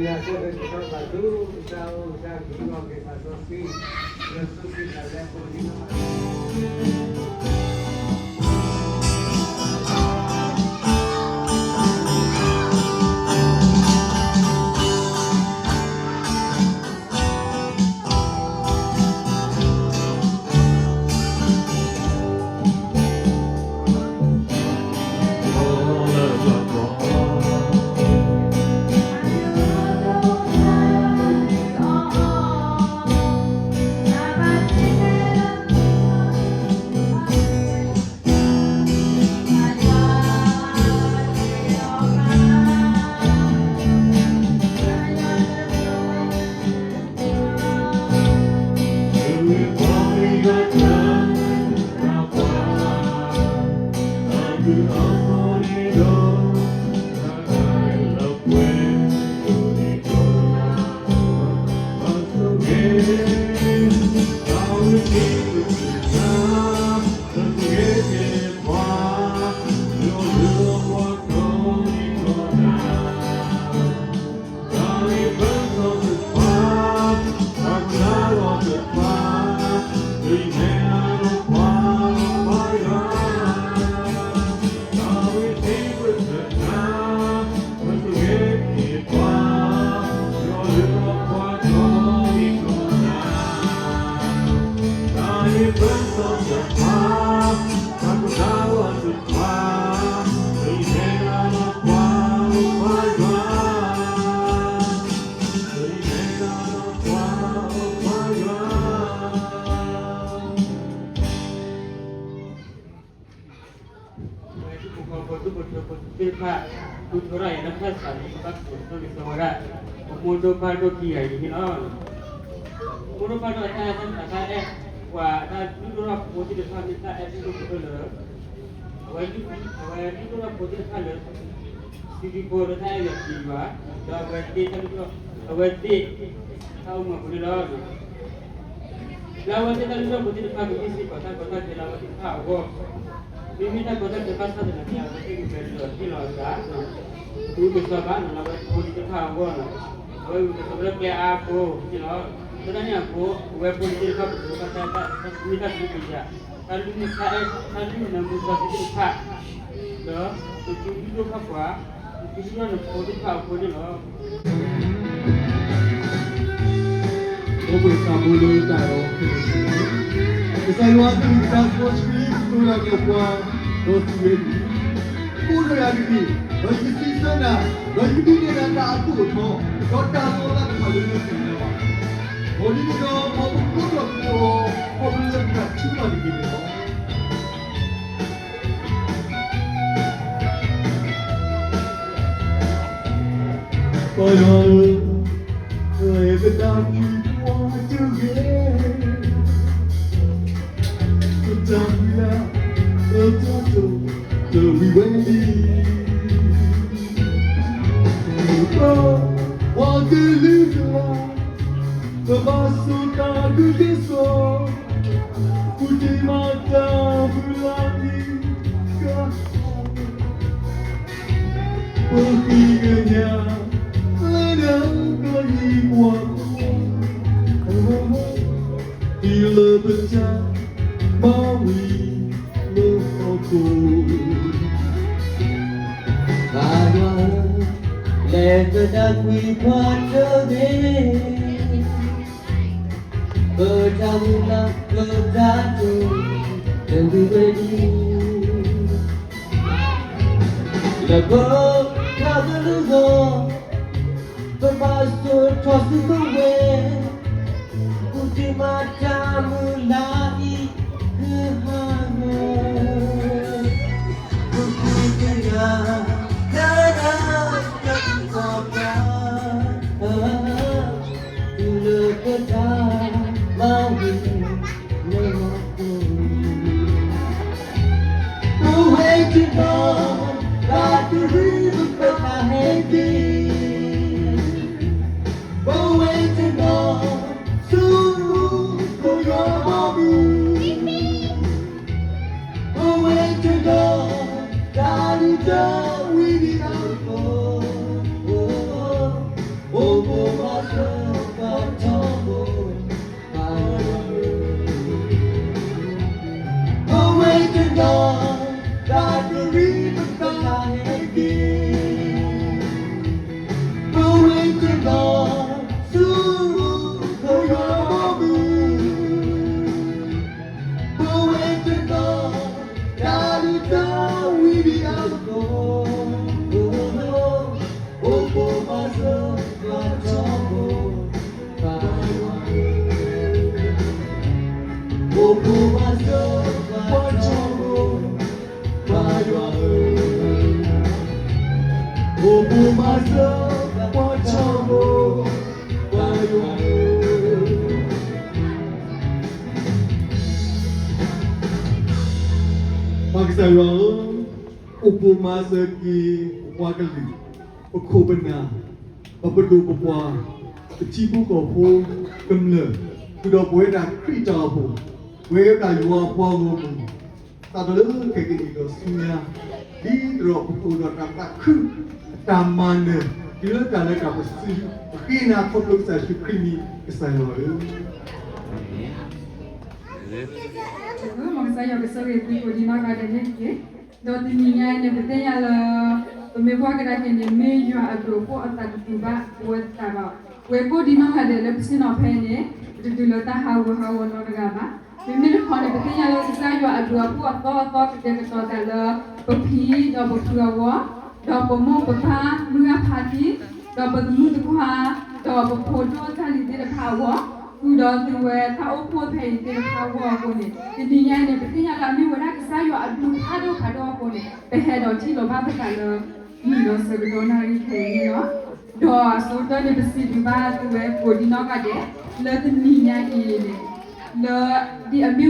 နာ်က့ဒီးကစၢ်ဘၣ်သူကစၢ်အိၣ်ကစၢ်ကဟံးအီၣ်က့ၤသးစီဆှံ, လၢသူၣ်ကံၢ်သးလဲဖိဒံးလီၤ. ပှၤဒူၣ်ဖိထၢဖိသ့ၣ်တဖၣ် ဒူၣ်ထီၣ်ရၤယၤလၢ ခၢၣ်စးန့ၣ် ကဘၣ်ကိးဆိၣ်ဂ့ၤဆိၣ်ဝါဒၣ် ပမိၢ်ဒိၣ်ပၢ်ဒိၣ်ခံဂၤအံၤန့ၣ်လီၤ. ပမိၢ်ဒိၣ်ပၢ်ဒိၣ်အတၢ်အဲၣ်တၢ်အဲၣ် ပှၤတၢ်ဒူၣ်ထီၣ်ဖိသ့ၣ်တဖၣ်မ့ၢ်တၢ်အဲၣ်ဒိၣ်ဒိၣ်ကတၢၢ်လၢ အဝဲ အဝဲဒူၣ်ထီၣ်ဖိသ့ၣ်တဖၣ်လၢ စုဒုဖိလၢတၢ်အဲၣ်လၢာ်ပျံၤယွၤ ဒီးအဝဲသ့ၣ်တၢ်ဒူၣ်ထီၣ် အဝဲသ့ၣ် တၢ်အိၣ်မူအပူၤန့ၣ်လီၤ. လၢအဝဲသ့ၣ်တၢ်ဒူၣ်ထီၣ်ဖိသ့ၣ်တဖၣ် ကမ့ၢ်စ့ၢ်ကီးတၢ်ကီတၢ်ခဲလၢအဝဲသ့ၣ်တဖၣ်အဂီၢ်, မ့မ့ၢ်တၢ်ကီတၢ်ခဲဘၣ်ဆၣ်သနာ်က့ အဝဲသ့ၣ်ကလဲၤလီၤဟ့ၣ်လီၤအသး တမ့ၢ်ကစီၣ်ဘၣ်နီၤ လၢအဝဲဖိလံၤသ့ၣ်တဖၣ်အဂီၢ်နီၤ, အဝဲဂုာ်ကစီၣ်လၢကျဲအါအဃိန့ၣ်လီၤ. လၢတၢ်န့ၣ်အဃိ အဝဲဖိလံၤသ့ၣ်တဖၣ် ပကဘၣ်တၢ်မ့ၢ်တၢ်သဘျ့ကယၤ တၢ်လုၢ်မူတၢ်အဲၣ် တၢ်လုၢ်မူနၢမူစၢၤသ့ၣ်တဖၣ် ဒီး နသုဒူၣ်ထီၣ်ပှၤ နသုဒူၣ်ထီၣ်နဖိသ့ၣ်တဖၣ်အဃိန့ၣ်လီၤ. အိၣ်ဘှံးသးဘိလၢတၢ်အဲၣ်အီၤခဲလၢာ်န့ၣ်လီၤ. ကစၢ်ယွၤအကလုၢ်ကထါစီဆှံကတိၤတၢ်ဒီးပှၤ ဒီးစံးဝဲဒ်အံၤ, ကိးထီၣ်ယၤတက့ၢ်, ဒီးယကဒုးနဲၣ်နၤတၢ်အသိးအထီ ဒီးတၢ်လီလးတဖၣ်လၢနသ့ၣ်ညါဘၣ်. အဂ့ၢ်ဒ်အံၤ, မ်ပကကိးထီၣ်က့ၤအီၤ ခီဖျိလၢပတၢ်ထုကဖၣ်တက့ၢ်န့ၣ်လီၤ. ပယီၤဧၢ, ပအဲၣ်ပတၢ်မုၣ်ပှၢ်တဂ့ၤ, ပတၢ်မုၢ်လၢ် ပတၢ်တိာ်တဝံၤဝဲလံ. ပှၤကလုာ်တဂၤ ပဘၣ်ဆိၣ်တၢ်ဒုးကဲစိာ် ပူတ့ၢ်မၤတၢ်မုၢ်လၢ်အံၤ ကဟးဂီၤ, ပဃ့ကညး လၢနကယံၤကွၢ် တုၤလၢပတၢ်မၤဝံၤလၢဟီၣ်ခိၣ်, ပယီၤဧၢ, လဲၤသဒၣ်ကွံာ်ပှၤတဂ့ၤ, ပတၢ်မုၢ်လၢ် ပတၢ်တိာ်တဝံၤဝဲလံ. လၢပတၢ်ကလုၢ်အဂီၢ် ပဘၣ်ဆိၣ်ထီၣ်စုကဝဲၤ, ပူတ့ၢ်မၤတၢ်မုၢ်လၢ်အံၤ ကဟးဂီၤ, ပဃ့ကညး တၢ်နၤ တၢ်ကီတၢ်ခဲ တုၤလၢပတၢ်မၤဝံၤလၢဟီၣ်ခိၣ်, ပဝဲတနီၤ ဘၣ်တရံးပတၢ်ဟဲက့ၤ, ပဝဲတနီၤ ဆူခိၣ်ယွၤဘီမုၢ်, ပဝဲတနီၤ တၢ်လုၢ်တၢ် မၤစၢၤက့ၤပပှၤကလုာ်, ပခိၣ်ပနၢ်, ပပဒိၣ်ပပှၢ်, ပထံဖိကီၢ်ဖိ, ကမျၢၢ်, ဃုာ်ဒီးပဝဲဒၣ်ခရံာ်တၢ်အိၣ်ဖှိၣ်, ပဝဲဒၣ်ယွၤအပှၤဂီၢ်မုၢ်, စးထီၣ်လၢခဲကနံၣ်အံၤဒီးဆူညါ, ဒ်သိးဒီးပကအိၣ်ဒီးတၢ်သးခု, တၢ်မၤနၢၤ, တုၤလၢတၢ်လၢတၢ်ပစု, ပဃ့နၤခီဖျိကစၢ်ယ့ၣ်ၡူးခရံာ်အမံၤ, ကစၢ်ယွၤဧၢ. မ်ကစၢ်ယွၤကဆိၣ်ဂ့ၤသုကိးဒံနီၢ်ဂၤဒဲးန့ၣ်တက့ၢ်. ဒီးတနံၤညါအံၤန့ၣ် ပသ့ၣ်ညါလၢ ပမ့ၢ်ကွၢ်ကဒါက့ၤန့ၣ် မ့ၢ်ယွၤအဒိၣ်အဖှိၣ်အသးတတူာ်ဘၣ်ပဝဲသတးဒီး ပဝဲကိးဒံနီၢ်ဂၤဒဲးလၢပဆ့ၣ်နီၤဖဲအံၤန့ၣ် ပတတုၤလၢတၢ်ဟးဂူာ်ဟးဂီၤနီတဂၤဘၣ်. မ့မ့ၢ်တခီန့ၣ် ပသ့ၣ်ညါလၢကစၢ်ယွၤအဒိၣ်အဖှိၣ်အသီအသီကတဲာ်ကတီၤသးလၢ ပဖံဒီးပဖုအဂီၢ်, ဒီးပမိၢ်ပပၢ်မုၢ်ဂၤဖးတံၢ်, ဒီးပသမုၣ်တခွါ, ဒီးပဖိဒိၣ်တၢ်လံၤသ့ၣ်တဖၣ်အဂီၢ်, ဃုာ်ဒီးသုဝဲတၢ်အိၣ်ဖှိၣ်ဖဲအံၤသ့ၣ်တဖၣ်အဂီၢ်အဃိန့ၣ် တနံၤညါအံၤန့ၣ် ပသ့ၣ်ညါလၢအမ့ၢ်ဝဲဒၣ်ကစၢ်ယွၤအဘျုးဖးဒိၣ်ဖးဒိၣ်အဃိန့ၣ် ပဟဲဒီးထံၣ်လိာ်ဘၣ်ပသးလၢ နံၤဒီးဆၢကတီၢ်နၣ်ရံၣ်ခဲအံၤန့ၣ်လီၤ. ဒီးအဆိကတၢၢ်န့ၣ် ပစံးဘျုးဘၣ်သုဝဲကိးဒံနီၢ်ဂၤဒဲး လၢတနံၤညါအံၤန့ၣ် လၢဒ်အမ့ၢ်ဝဲဒၣ်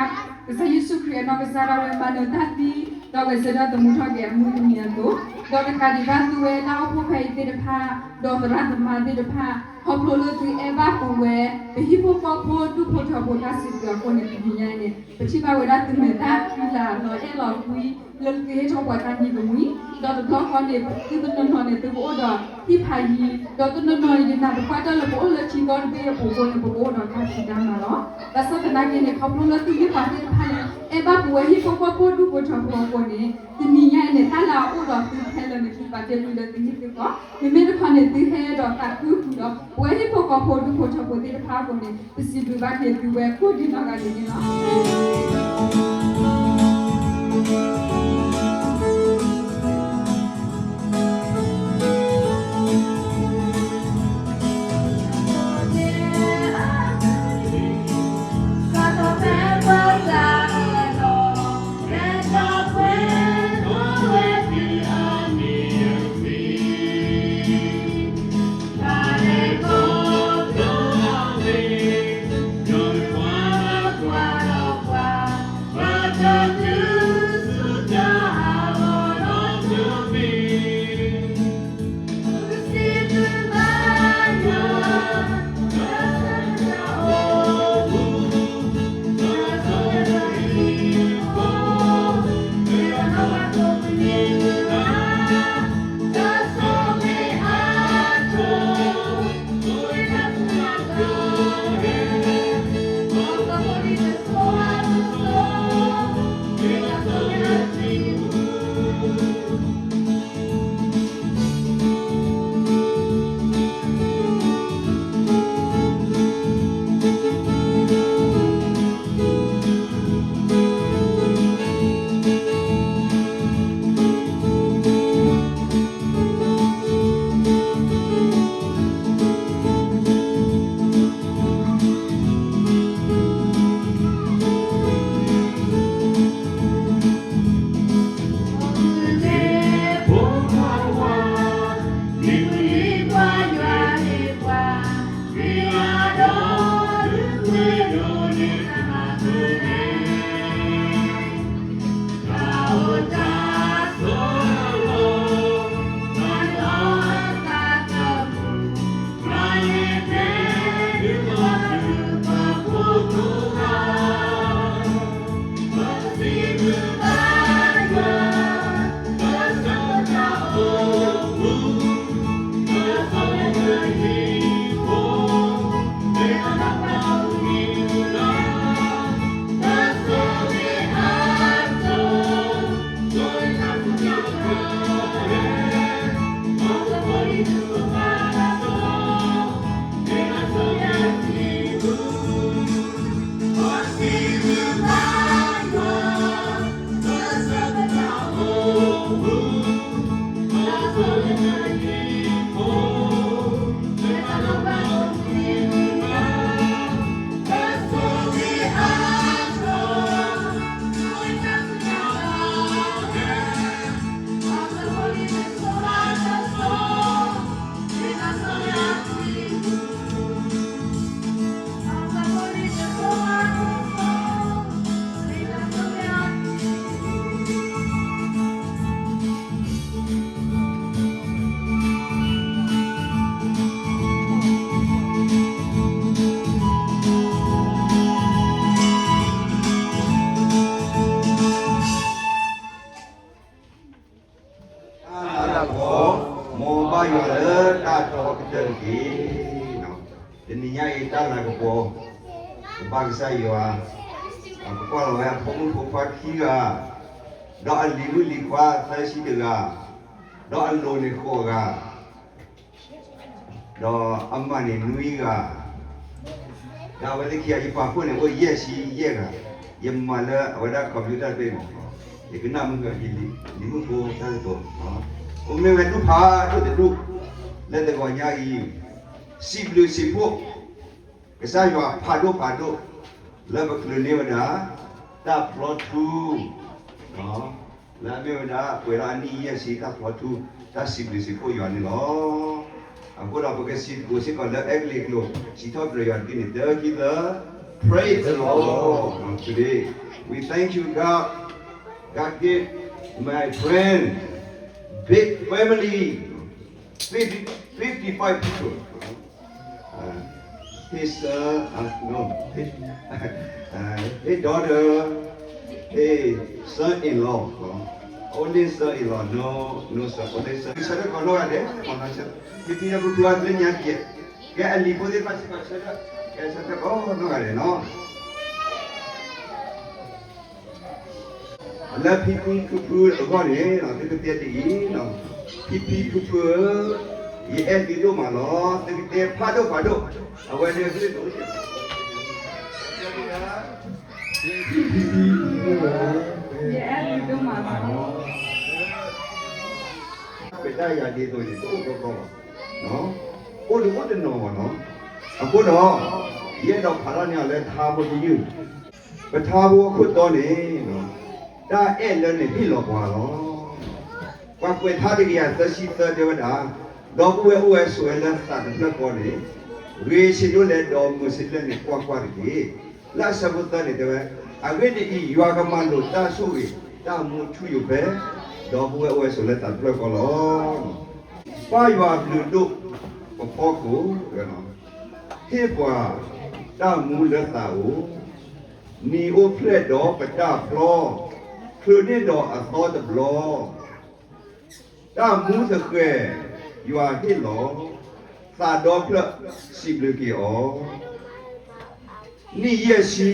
ကစၢ်ယ့ၣ်ၡူးခရံာ်အနီၢ်ကစၢ်ဒၣ်ဝဲမၤနၢၤတၢ်သံ ဒီးဂဲၤဆၢထၢၣ်သမူထီၣ်က့ၤအမုၢ်တနံၤအသိး, ဒီးတကးဒံးဘၣ်သုဝဲတၢ်အိၣ်ဖှိၣ်ဖဲအံၤသ့ၣ်တဖၣ်, ဒီးသရၣ်သမါသ့ၣ်တဖၣ်, ခီဖျိလၢသုအဲၣ်ဘၣ်ပဝဲ ပဟံၣ်ဖိဃီဖိဒူၣ်ဖိထၢဖိတၢ်စံးပတြၢၤအဃိန့ၣ် တနံၤညါအံၤန့ၣ် ပထံၣ်ဘၣ်ဝဲဒၣ်သုမဲာ်သၣ်ဃံလၤလီၤအဲၣ်လီၤကွံ လၢသုဟ့ၣ်ထီၣ်ပှၤတၢ်နံၤကမှံ, ဒီးတဘျီဃီန့ၣ် သုတနီၤနီၤန့ၣ် သုကအိၣ်ဒီးဟံၣ်ဖးယံၤ, ဒီးတနီၤနီၤအံၤန့ၣ် နၢ်ပၢၢ်ကွၢ်တၢ်လၢပအိၣ်လၢထံကီၢ်တဘ့ၣ်အပူၤအဃိန့ၣ် ပကအိၣ်ဒီးတၢ်ဖံးတၢ်မၤလီၤ. ဘၣ်ဆၣ်သနာ်က့န့ၣ် ခီဖျိလၢသုမ့ၢ်ပှၤသ့ၣ်တဖၣ်လၢ အဲၣ်ဘၣ်ပဝဲဟံၣ်ဖိဃီဖိဒူၣ်ဖိထၢဖိအဃိန့ၣ် တနံၤညါအံၤန့ၣ် တၢ်လၢအအိၣ်ဒီးသုခဲလၢာ်န့ၣ် သုပာ်တ့ၢ်ကွံာ်လၢသုဟံၣ်သုဃီ, မ့မ့ၢ်တခီန့ၣ် သုဟဲဒီးသးခုဃုာ်ဒီး ပဝဲဟံၣ်ဖိဃီဖိဒူၣ်ဖိထၢဖိသ့ၣ်တဖၣ်အဃိန့ၣ် ပစံးဘျုးဘၣ်က့ၤသုဝဲကိးဒံနီၢ်ဂၤဒဲးန့ၣ်လီၤ. ယွၤလၢတၢ်ထီကတၢၢ်တက့ၢ်. တနံၤညါအံၤတၢ်လၤကပီၤ ကဘၣ်ကစၢ်ယွၤ ကကွၢ်လီၤဝဲအဖိမုၣ်ဖိခွါခံဂၤ, ဒီးအလံၤမုၣ်လံၤခွါသၢဆံတဂၤ, ဒီးအလိၤန့ၣ်ဃိးဂၤ, ဒီးအမၢ်န့ၣ်နွံဂၤ, ဒီးအဝဲသ့ၣ်ခံဂၤ ယပာ်ဖှိၣ်န့ၣ်အိၣ်ယဲၢ်ဆံယဲၢ်ဂၤ, ယမၤလၢအဝဲဒၣ် computer တဘ့ၣ်မး, ယကနၣ်မုၢ်ဂၤယလံၤမုၣ်ဖိတၢ်ကတိၤ, အိၣ်မ့ၢ်ဝဲဒူၣ်ဖးဒိၣ်တဒူၣ်, လၢတဂီၤညါအံၤ, စံးဘျုးစံးဖှိၣ် ကစၢ်ယွၤဖးဒိၣ်ဖးဒိၣ် လၢပချုးန့ၢ်ဝဲဒၣ် တၢ်ဖျီထူ, လၢအမ့ၢ်ဝဲဒၣ် ပှဲၤဒီးအနံၣ်ယဲၢ်ဆံတၢ်ဖျီထူ, တၢ်စံးဘျုးစံးဖှိၣ်ယွၤန့ၣ်လီၤ. အဃိဒီးပကစံးသကိးစ့ၢ်ကီးလၢအဲကလံးကျိာ် စံးထီၣ်ပတြၢၤယွၤတက့ၢ်န့ၣ် တၢခံသၢ, Praise the Lord. Today, we thank you, God. God gave my friend big family, fifty, fifty-five people. Uh, his son, uh, no, his, uh, his daughter, his son-in-law, uh, only son-in-law, no, no son, only son. ဆၢထၢၣ်ကီးနီၢ်ဂၤဒဲး, ဖံဖံဒီးဖုဖုအသ့ၣ်ညါကဲ, ကဲအလံၤဖိသ့ၣ်တဖၣ်စ့ၢ်ကီးဆၢထၢၣ်, ကဲဆၢထၢၣ်ကီးနီၢ်ဂၤဒဲးနီၤ. လၢဖံဖံဖုဖုအဂီၢ်န့ၣ် သုကတဲဒ်အံၤ, ဖံဖံဖုဖုဧၢ, ယအဲၣ်သုဒိၣ်မးလီၤ, သုကတဲဖးဒိၣ်ဖးဒိၣ်, အဝဲန့ၣ်သုဒိၣ်, ဖံဖံဖုဖုဧၢ, ယအဲၣ်သုဒိၣ်မးလီၤ. ပတၢ်ယၤဒ်သိးန့ၣ် တအိၣ်ကီကီဘၣ်, အိၣ်တအိၣ်တနီၤဘၣ်နီၤ, အဃိဒီး ယအဲၣ်ဒိးဖးထီၣ်န့ၢ်အီၤလၢထါဖိတယုၢ်, ပထါဖိအခိၣ်တီန့ၣ်, တၢ်အဲၣ်လၢနဟ့ၣ်လီၤပှၤလီၤ. ပှၤကွဲးထါတကယၤသၢဆံသၢတဲဝဲဒၣ်, ဒီပုၢ်ဝဲၢ်အိၣ်ဝဲဆိးဝဲလၢသးတဖျၢၣ်ဃီန့ၣ်, ဂ့ၤဆံးဒိၣ်လဲၣ်ဒီးမုာ်ဆံးဒိၣ်လဲၣ်န့ၣ် ကွၢ်ကွၢ်တက့ၢ်. လၢအဆၢဖိသၢန့ၣ်တဲဝဲ, အဂ့ၢ်ဒ်အံၤ, ယွၤကမၤလိာ်တၢ်ဆိၣ်ဂ့ၤတၢ်မူထူယိာ်ဖဲ ဒီပုၢ်ဝဲၢ်အိၣ်ဝဲဆိးလၢသးတဖျၢၣ်ဃီလီၤ. ပၢ်ယွၤအဘျုးဒိၣ်ပဖီခိၣ်, ဟ့ၣ်ပှၤတၢ်မူလၢသးအိၣ်, နံၤအိၣ်ဖျဲၣ်ဒီးပတၢ်ဖျီ, ချုးန့ၢ်ဒီးအသီတဘျီ, တၢ်မူသဃဲၤယွၤဟ့ၣ်လီၤ, သးဒီဖျၢၣ်စံးဘျုးက့ၤအီၤ, နံၣ်ယဲၢ်ဆံ,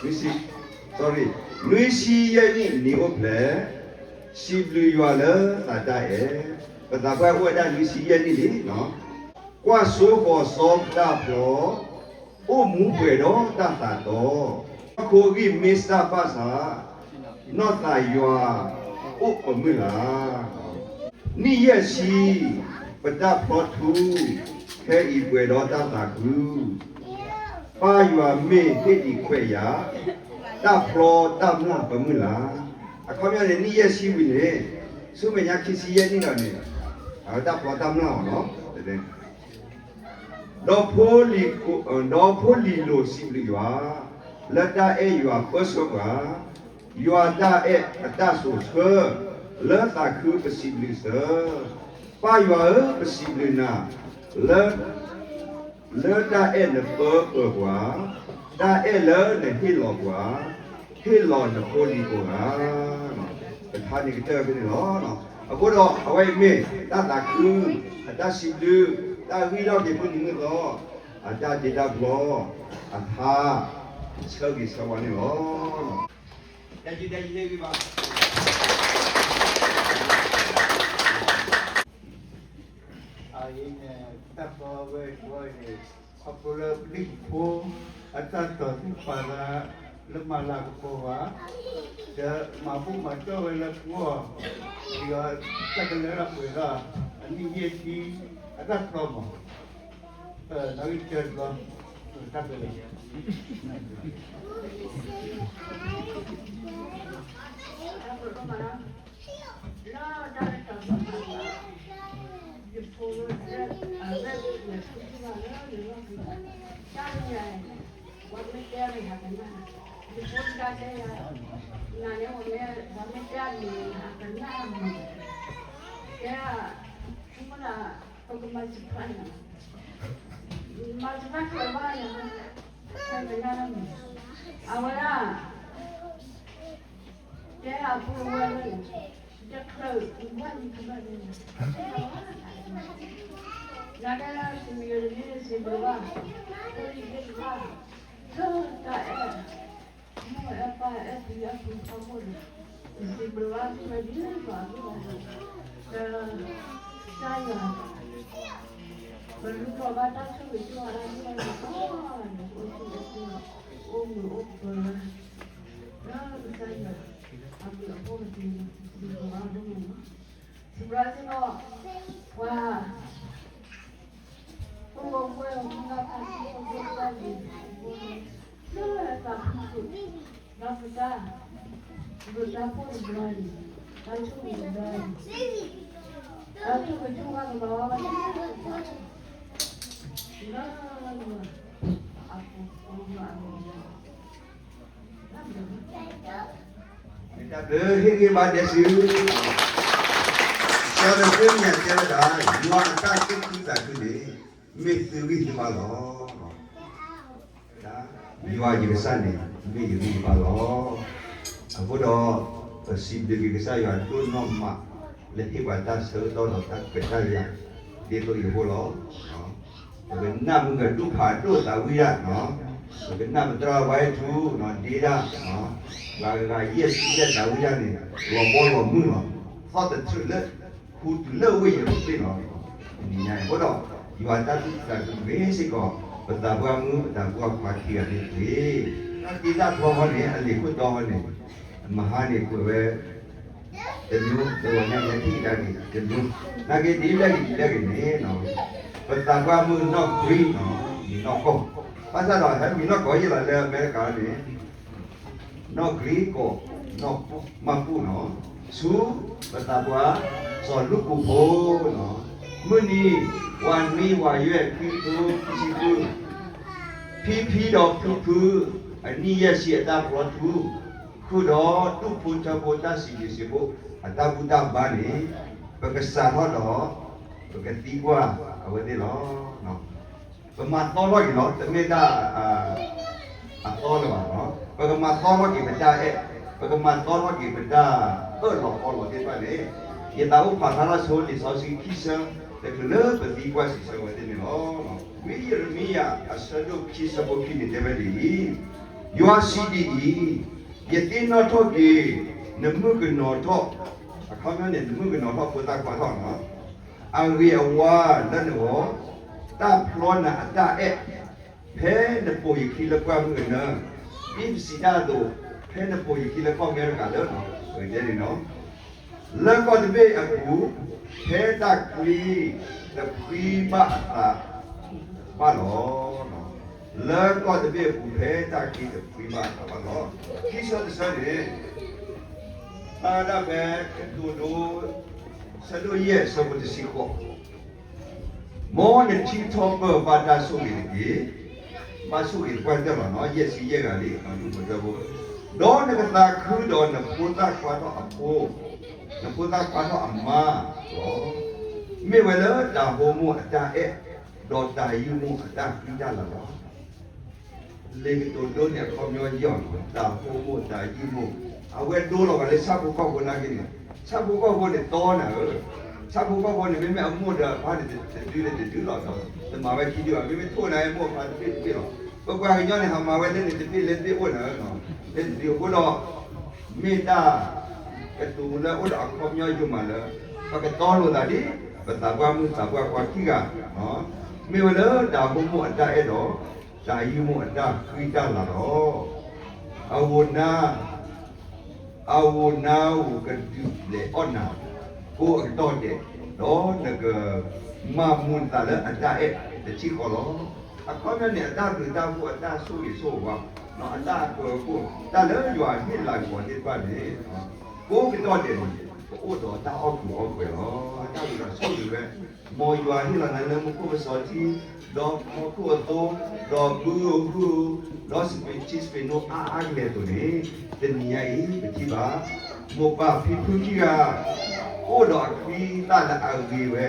နွံဆံ, sorry, နွံဆံယဲၢ်နံၣ်နံၤအိၣ်ဖျဲၣ်, စံးဘျုးယွၤလၢသးတၢ်အဲၣ်, ပသးပှၢ်အိၣ်ဝဲဒၣ်နွံဆံယဲၢ်နံၣ်လံ, ကွၢ်စိဃီၤစီပတၢ်ဖျီ, အိၣ်မူပှဲၤဒီးတၢ်သးတီ, ခိဂံၢ်မ့ၢ်စၢ်ဘၣ်ဆၣ်, နီၢ်သးယွၤအိၣ်ပမုၢ်လၢ် နံၣ်ယဲၢ်ဆံ, ပတၢ်ဖျီထူ, ခဲအံၤပှဲၤဒီးတၢ်သးခု, ပၢ်ယွၤမ့ၢ်ဟ့ၣ်အံၤခွဲးယာ်, တၢ်ဖျီတၢ်မျၢ်ပမုၢ်လၢ်, အခီပညီန့ၣ် နံၣ်ယဲၢ်ဆံဝံၤန့ၣ်, ဆူမဲာ်ညါခံဆံယဲၢ်နံၣ်ဒီးန့ၣ်, အဝဲတၢ်ဖျီတၢ်မျၢ်အီၤနီၤ, ဒီးဖိလံၤ, ဒီးဖိလံၤလိၤစံးဘျုးယွၤ, လၢတၢ်အဲၣ်ယွၤပၢဆှၢပှၤ, ယွၤတၢ်အဲၣ်အတၢ်စိာ်ဆှၢ, လၢသးခုပစံးဘျုးစၢၤ, ပၢ်ယွၤဧၢ ပစံးဘျုးနၤ, လၢ လၢတၢ်အဲၣ်နပၢပၢၤပှၤ, တၢ်အဲၣ်လၢနဟ့ၣ်လီၤပှၤ, ဟ့ၣ်လီၤနဖိလံၤကိးဂၤ, ပထါန့ၣ်ကတၢၢ်ဖဲန့ၣ်လီၤ. အဃိဒီးအဝဲအံၤမ့ၢ်တၢ်သးခု, အတၢ်စံးဘျုး, တၢ်ဂံၢ်ထီၣ်က့ၤမုၢ်နံၤမုၢ်သီ, အတၢ်တ့တၢ်ဖျီ, အထါ, ဆၢဂ့ၤဆၢဝါန့ၣ်လီၤ. တၢ်ယံၤတၢ်ယံၤန့ၣ်ဂ့ၤဘၣ်. အအံၤန့ၣ် တၢ်ဖျီဝဲတဘျီအံၤန့ၣ် ခီဖျိလၢပလံၢ်ဖိ အတၢ်တီၢ်သ့ၣ်ပာ်သး လၢမၤလၤကပီၤဘၣ်, ဒီးမၤဘူၣ်မၤတီၢ်ဝဲလၢပဂီၢ်, ဒီးတၢ်ကလၢတၢ်ပှဲၤဒီး အနံၣ်ယဲၢ်ဆံ အတၢ်ဖျီမး, နီၣ်ဂံၢ်တၢတဘျီ, တၢ်ဖျီ လၢတၢ်လၢတၢ်ဘၣ်ဘၣ်, ယဖိလၢအဝဲလဲၤဖုကဘၣ်လၢယလီၢ်ခံ, တၢ်လၢယၤ, ဝဲမ့ၢ်တဲမ့ၢ်ဟးကနၣ်, ယဖိတၢ်တဲယၤ, နၤန့ၣ်ဝဲမ့ၢ် ဝဲမ့ၢ်တဲမ့ၢ်ဟးကနၣ်မ့ၢ်, တဲ, မုၢ်လၢ်, ပကမၤစၢၤဖျါန့ၣ်, မၤစၢၤဖျါဘၣ်န့ၣ်, ဟဲကနၣ်မ့ၢ်, အဝဲဒၣ် တဲအဖိဝဲလၢန့ၣ်, တချုး ဝံၤဝါလံခဘၣ်န့ၣ်, နၤဒၣ်စံးမံၤယိၤတမံၤန့ၣ် စံးဘျုးဘၣ်, ဖိလံၤသ့ၣ်တဖၣ်, လၢတၢ်အဲၣ်, မိၢ်အဲၣ်ပၢ်အဲၣ် ဖံအဲၣ်ဖုဖီခိၣ်န့ၣ်, စံးဘျုးဘၣ်သုမ့ၢ်ဒ်သိးအဂ့ၢ်န့ၣ်, ကစၢ်ယွၤ ပလူလီၤဘၣ်တၢ်ဆိၣ်ဂ့ၤဆိၣ်ဝါလၢမုၢ်နံၤအံၤန့ၣ်, အိၣ်ဆူၣ်အိၣ်ချ့, အိၣ်မုာ်အိၣ်ပၢၤ, လၢကစၢ်ယွၤ အဘျုးအဖှိၣ်ကသ့န့ၣ်, စံးဘျုးဘၣ်ဒိၣ်မးလီၤ. စံးဘျုးစ့ၢ်ကီး ပှၤ အိၣ်ဝဲမုၢ်ဂၤဖးထီ အိၣ်ဝဲတၢ်လံၤ လၢသးဖူခိၣ်, ဒီးပတၢ် ပတၢ်ဖှိၣ်တဘျီအံၤ, တၢ်ဆိၣ်ဂ့ၤတဘျီအံၤ, တၢ်ဆိၣ်ဂ့ၤဆိၣ်ဝါကလီၤဘၣ် လၢ အပူၤ အမံၤ တၢ်ဘျုးဟ့ၣ်ဂံၢ်ဘါဒဲးဆူ, စီၤနဃ့မယၤတဲဝဲဒၣ်, ယွၤအတၢ်သူၣ်ခုသးခုန့ၣ် မ့ၢ်သုဂံၢ်သုဘါလီၤ. ယွၤယကစၢ်န့ၣ် မ့ၢ်ယဂံၢ်ယဘါလီၤ. အဃိဒီး ပစံးဘျုးက့ၤကစၢ်ယွၤဒိၣ်နီၢ်မး လၢဟ့ၣ်ပှၤတၢ်ဆၢကတီၢ်ဒီးတၢ်ခွဲးတၢ်ယာ် ဒ်သိးအံၤအဃိလီၤ. ပကနၣ်မုၢ်ဂၤဒူၣ်ဖးဒိၣ်သးဝံၣ်ဒၣ်, ပကနၣ်ပသရၣ်ဝါဟဲထူ ဒ့ဒၣ်, ပှၤဂၤယဲၢ်ဆံယဲၢ်သးဝံၣ်ဒၣ်န့ၣ် လီၤဘီလီၤမုၢ်လီၤ. သီၣ်တထြၢးလၢ ဟူတုၤလၢဝ့ၢ်ယရူၤၡလ့ၣ်လီၤ. အဃိဒီး ယွၤတၢ်သူၣ်ခုသးခုမ့ၢ်စ့ၢ်ကီး ပသးပှၢ်မုၣ်ပသးပှၢ်ခွါခံဂၤန့ၣ်တက့ၢ်. တၢ်တ့တၢ်ဖျီဃီန့ၣ် အလံာ်ခိၣ်တီဃီန့ၣ် မဟါန့ၣ်ကွဲးဝဲ တမံၤ တဂီၤညါန့ၣ် ထံၣ်ကဒါက့ၤတမံၤ နာ်က့ဒ်လဲၣ်ဂ့ၤဒ်လဲၣ်ဂ့ၤန့ၣ် ပသးပှၢ်မုၣ်နီၢ်ကြံနီၢ် မံၤနီၢ်ကီၢ်, ဘၣ်ဆၣ်ဒီးဟဲမံၤနီၢ်ကီၢ်ယဲၢ်လီၤလၢအမဲရကၤန့ၣ် နီၢ်ကြံကီၢ် နီၢ်မၢ်ပူၣ်နီၢ် ဆူ ပသးပှၢ် စီၤလူကူၣ်ဖိနီၢ်, မုၢ်နံၤ ဝးနွံဝးယဲၢ်ခွံဖိခံဆံဃု ဖံဖံဒီးဖုဖု အနံၣ်ယဲၢ်ဆံအတၢ်ဖျီထူ, ဃုာ်ဒီးတူၢ်ဖိထၢဖိတၢ်စံးဘျုးစံးဖှိၣ် အတၢ်ဘူၣ်တၢ်ဘါန့ၣ် ပကစးထီၣ်ဒီး ပကသံကွၢ်အဝဲသ့ၣ်လီၤ. ပမၤသီထီၣ်က့ၤလီၤ တမ့ၢ်တၢ် အသီလၢၤဘၣ်လီၤ. ပကမၤသီထီၣ်က့ၤပတၢ်အဲၣ်, ပကမၤသီထီၣ်က့ၤပတၢ်အၢၣ်လီၤအီလီၤသ့ၣ်တဖၣ်န့ၣ်, ယသးအိၣ်ဖးဖျါထီၣ်ဆိလံာ်စီဆှံခံဆၢ တချုးလၢပသံကွၢ်စံးဆၢဝဲသ့ၣ်န့ၣ်လီၤ. ဝံယံးရမံယၤအဆၢဒိၣ်ခံဆၢဖိခံန့ၣ်တဲဝဲဒ်အံၤ, ယွၤစံးဒ်အံၤ, ယသ့ၣ်နီၣ်ထီၣ်က့ၤ နမုၣ်ကနီၤထီၣ်, အခီပညီန့ၣ် နမုၣ်ကနီၤထီၣ်ဖိသၣ်ခွါထီၣ်နီၢ် အဂ့ၤအဝါလၢနဂီၢ်, တၢ်ဖျီနၤအတၢ်အဲၣ်, ဖဲနပိာ်ယခံလၢပှၢ်မုၢ်ကနၢ, ဒ်ပစံးတၢ်အသိး, ဖဲနပိာ်ယခံလၢကီၢ်အမဲရကၤလၢ ပကတဲန့ၣ်နီၢ်, လၢကီၢ်တဘ့ၣ်အပူၤ, ဖဲတၢ်ချံတဖှံဘၣ်အသးဘၣ်လီၤ. လၢကီၢ်တဘ့ၣ်အပူၤ ဖဲတၢ်ချံတဖှံဘၣ်အသးဘၣ်လီၤ. ခံဆၢတဆၢန့ၣ် ဖျါဒၣ်ဖဲကတိၤဒိ ဆၢဒိၣ်ယဲၢ်ဆၢဖိတဆံဃိး, မ်နထံထီၣ်ပၢၢ်ဘၣ်တၢ်ဆိၣ်ဂ့ၤတက့ၢ်. ဘၣ်ဆိၣ်ဂ့ၤတပှၢ်တၢၢ်လီၤနီၢ်, ယဲၢ်ဆံယဲၢ်ဂၤလံ ဒူၣ်ဖိထၢဖိ, ဒီးနကသးခုဒီးနဖိသၣ်ခွါထီၣ်အဖိ, နဖိသၣ်ခွါထီၣ်အမါလီၤ. မ့ၢ်ဝဲလၢတၢ်ဟိမိၢ်အတၢ်အဲၣ်, ဒီးတၢ်ယုၢ်မိၢ်အတၢ်ဃံတၢ်လၤလီၤ. လံာ်ကတိၤဒိန့ၣ်အခီပညီယီၢ်လီၤ, တၢ်ဟိမိၢ်တၢ်ယုၢ်မိၢ်, အဝဲဒိလီၤဂာ်လၢဆၣ်ဖိကီၢ်ဖိနာ်က့န့ၣ်, ဆၣ်ဖိကီၢ်ဖိန့ၣ်တီနၤဧၢ, ဆၣ်ဖိကီၢ်ဖိန့ၣ် မ့မ့ၢ်အမိၢ်ဒီးအပၢ်န့ၣ် တဒုလၢတဒုလီၤ, တမၤဝဲခံဒုဘၣ်, မ့မ့ၢ်ထိၣ်နၤအမိၢ်အပၢ်တဘ့ၣ်တဘ့ၣ်လီၤ. ပပှၤကညီန့ၣ် ဟးမၤဝဲလၢန့ၣ်တဘ့ၣ်လၢတဘ့ၣ်အိၣ်နၤဧၢ, လၢတဒုအဃိဒီး မ့ၢ်တၢ်ကတိၤလၢအိၣ်ဒီးအခီပညီယိာ်မးလၢ ပကတီလိာ်သးဒ် ပသးပှၢ်မုၣ်သးပှၢ်ခွါခံဂၤ, မ့ၢ်ဝဲလၢတၢ်ဟိမိၢ်အတၢ်အဲၣ်ဒီး တၢ်ယုၢ်မိၢ်အတၢ်ဃံတၢ်လၤလီၤ. အဝိၢ်နါ အဝိၢ်နါဧၢ ကဒုးလဲၤအီၣ်နၤ ကိးအကတီၢ်ဒဲး, ဒီးနကမၤမူၤနသးလၢအတၢ်အဲၣ်တထံၣ်ဃီလီၤ. အခီပညီန့ၣ် အတၢ်ဘျုးတၢ်ဖှိၣ်အတၢ်ဆိၣ်ဂ့ၤဆိၣ်ဝါ, အတၢ်အပၢၤအဃိ တၢ်လၢယွၤဟ့ၣ်လၤကပီၤသ့ၣ်တဖၣ်န့ၣ် ကိးကတီၢ်ဒဲးန့ၣ် ပအိၣ်ဒီးတၢ်အီၣ်ကူးအီၣ်ပှဲၤလီၤ. အတၢ်ဝံၤဒီးဆိၣ်ဂ့ၤဝဲ မ်ယွၤဟ့ၣ်လီၤနၤလၢမူခိၣ်ပစီၤထံ, ဒီးဟီၣ်ခိၣ်အသိ, ဒီးဘုဧိၤဟုဧိၤ, ဒီးစပံးထံစပံးနိအါအါကလဲာ်အသိးန့ၣ်, တနံၤညါအံၤ ပထံၣ်ဘၣ် မိၢ်ပၢ်ဖံဖုခံဂၤ အိၣ်ဒီးအချံသၣ်လၢအဂ့ၤဝဲ,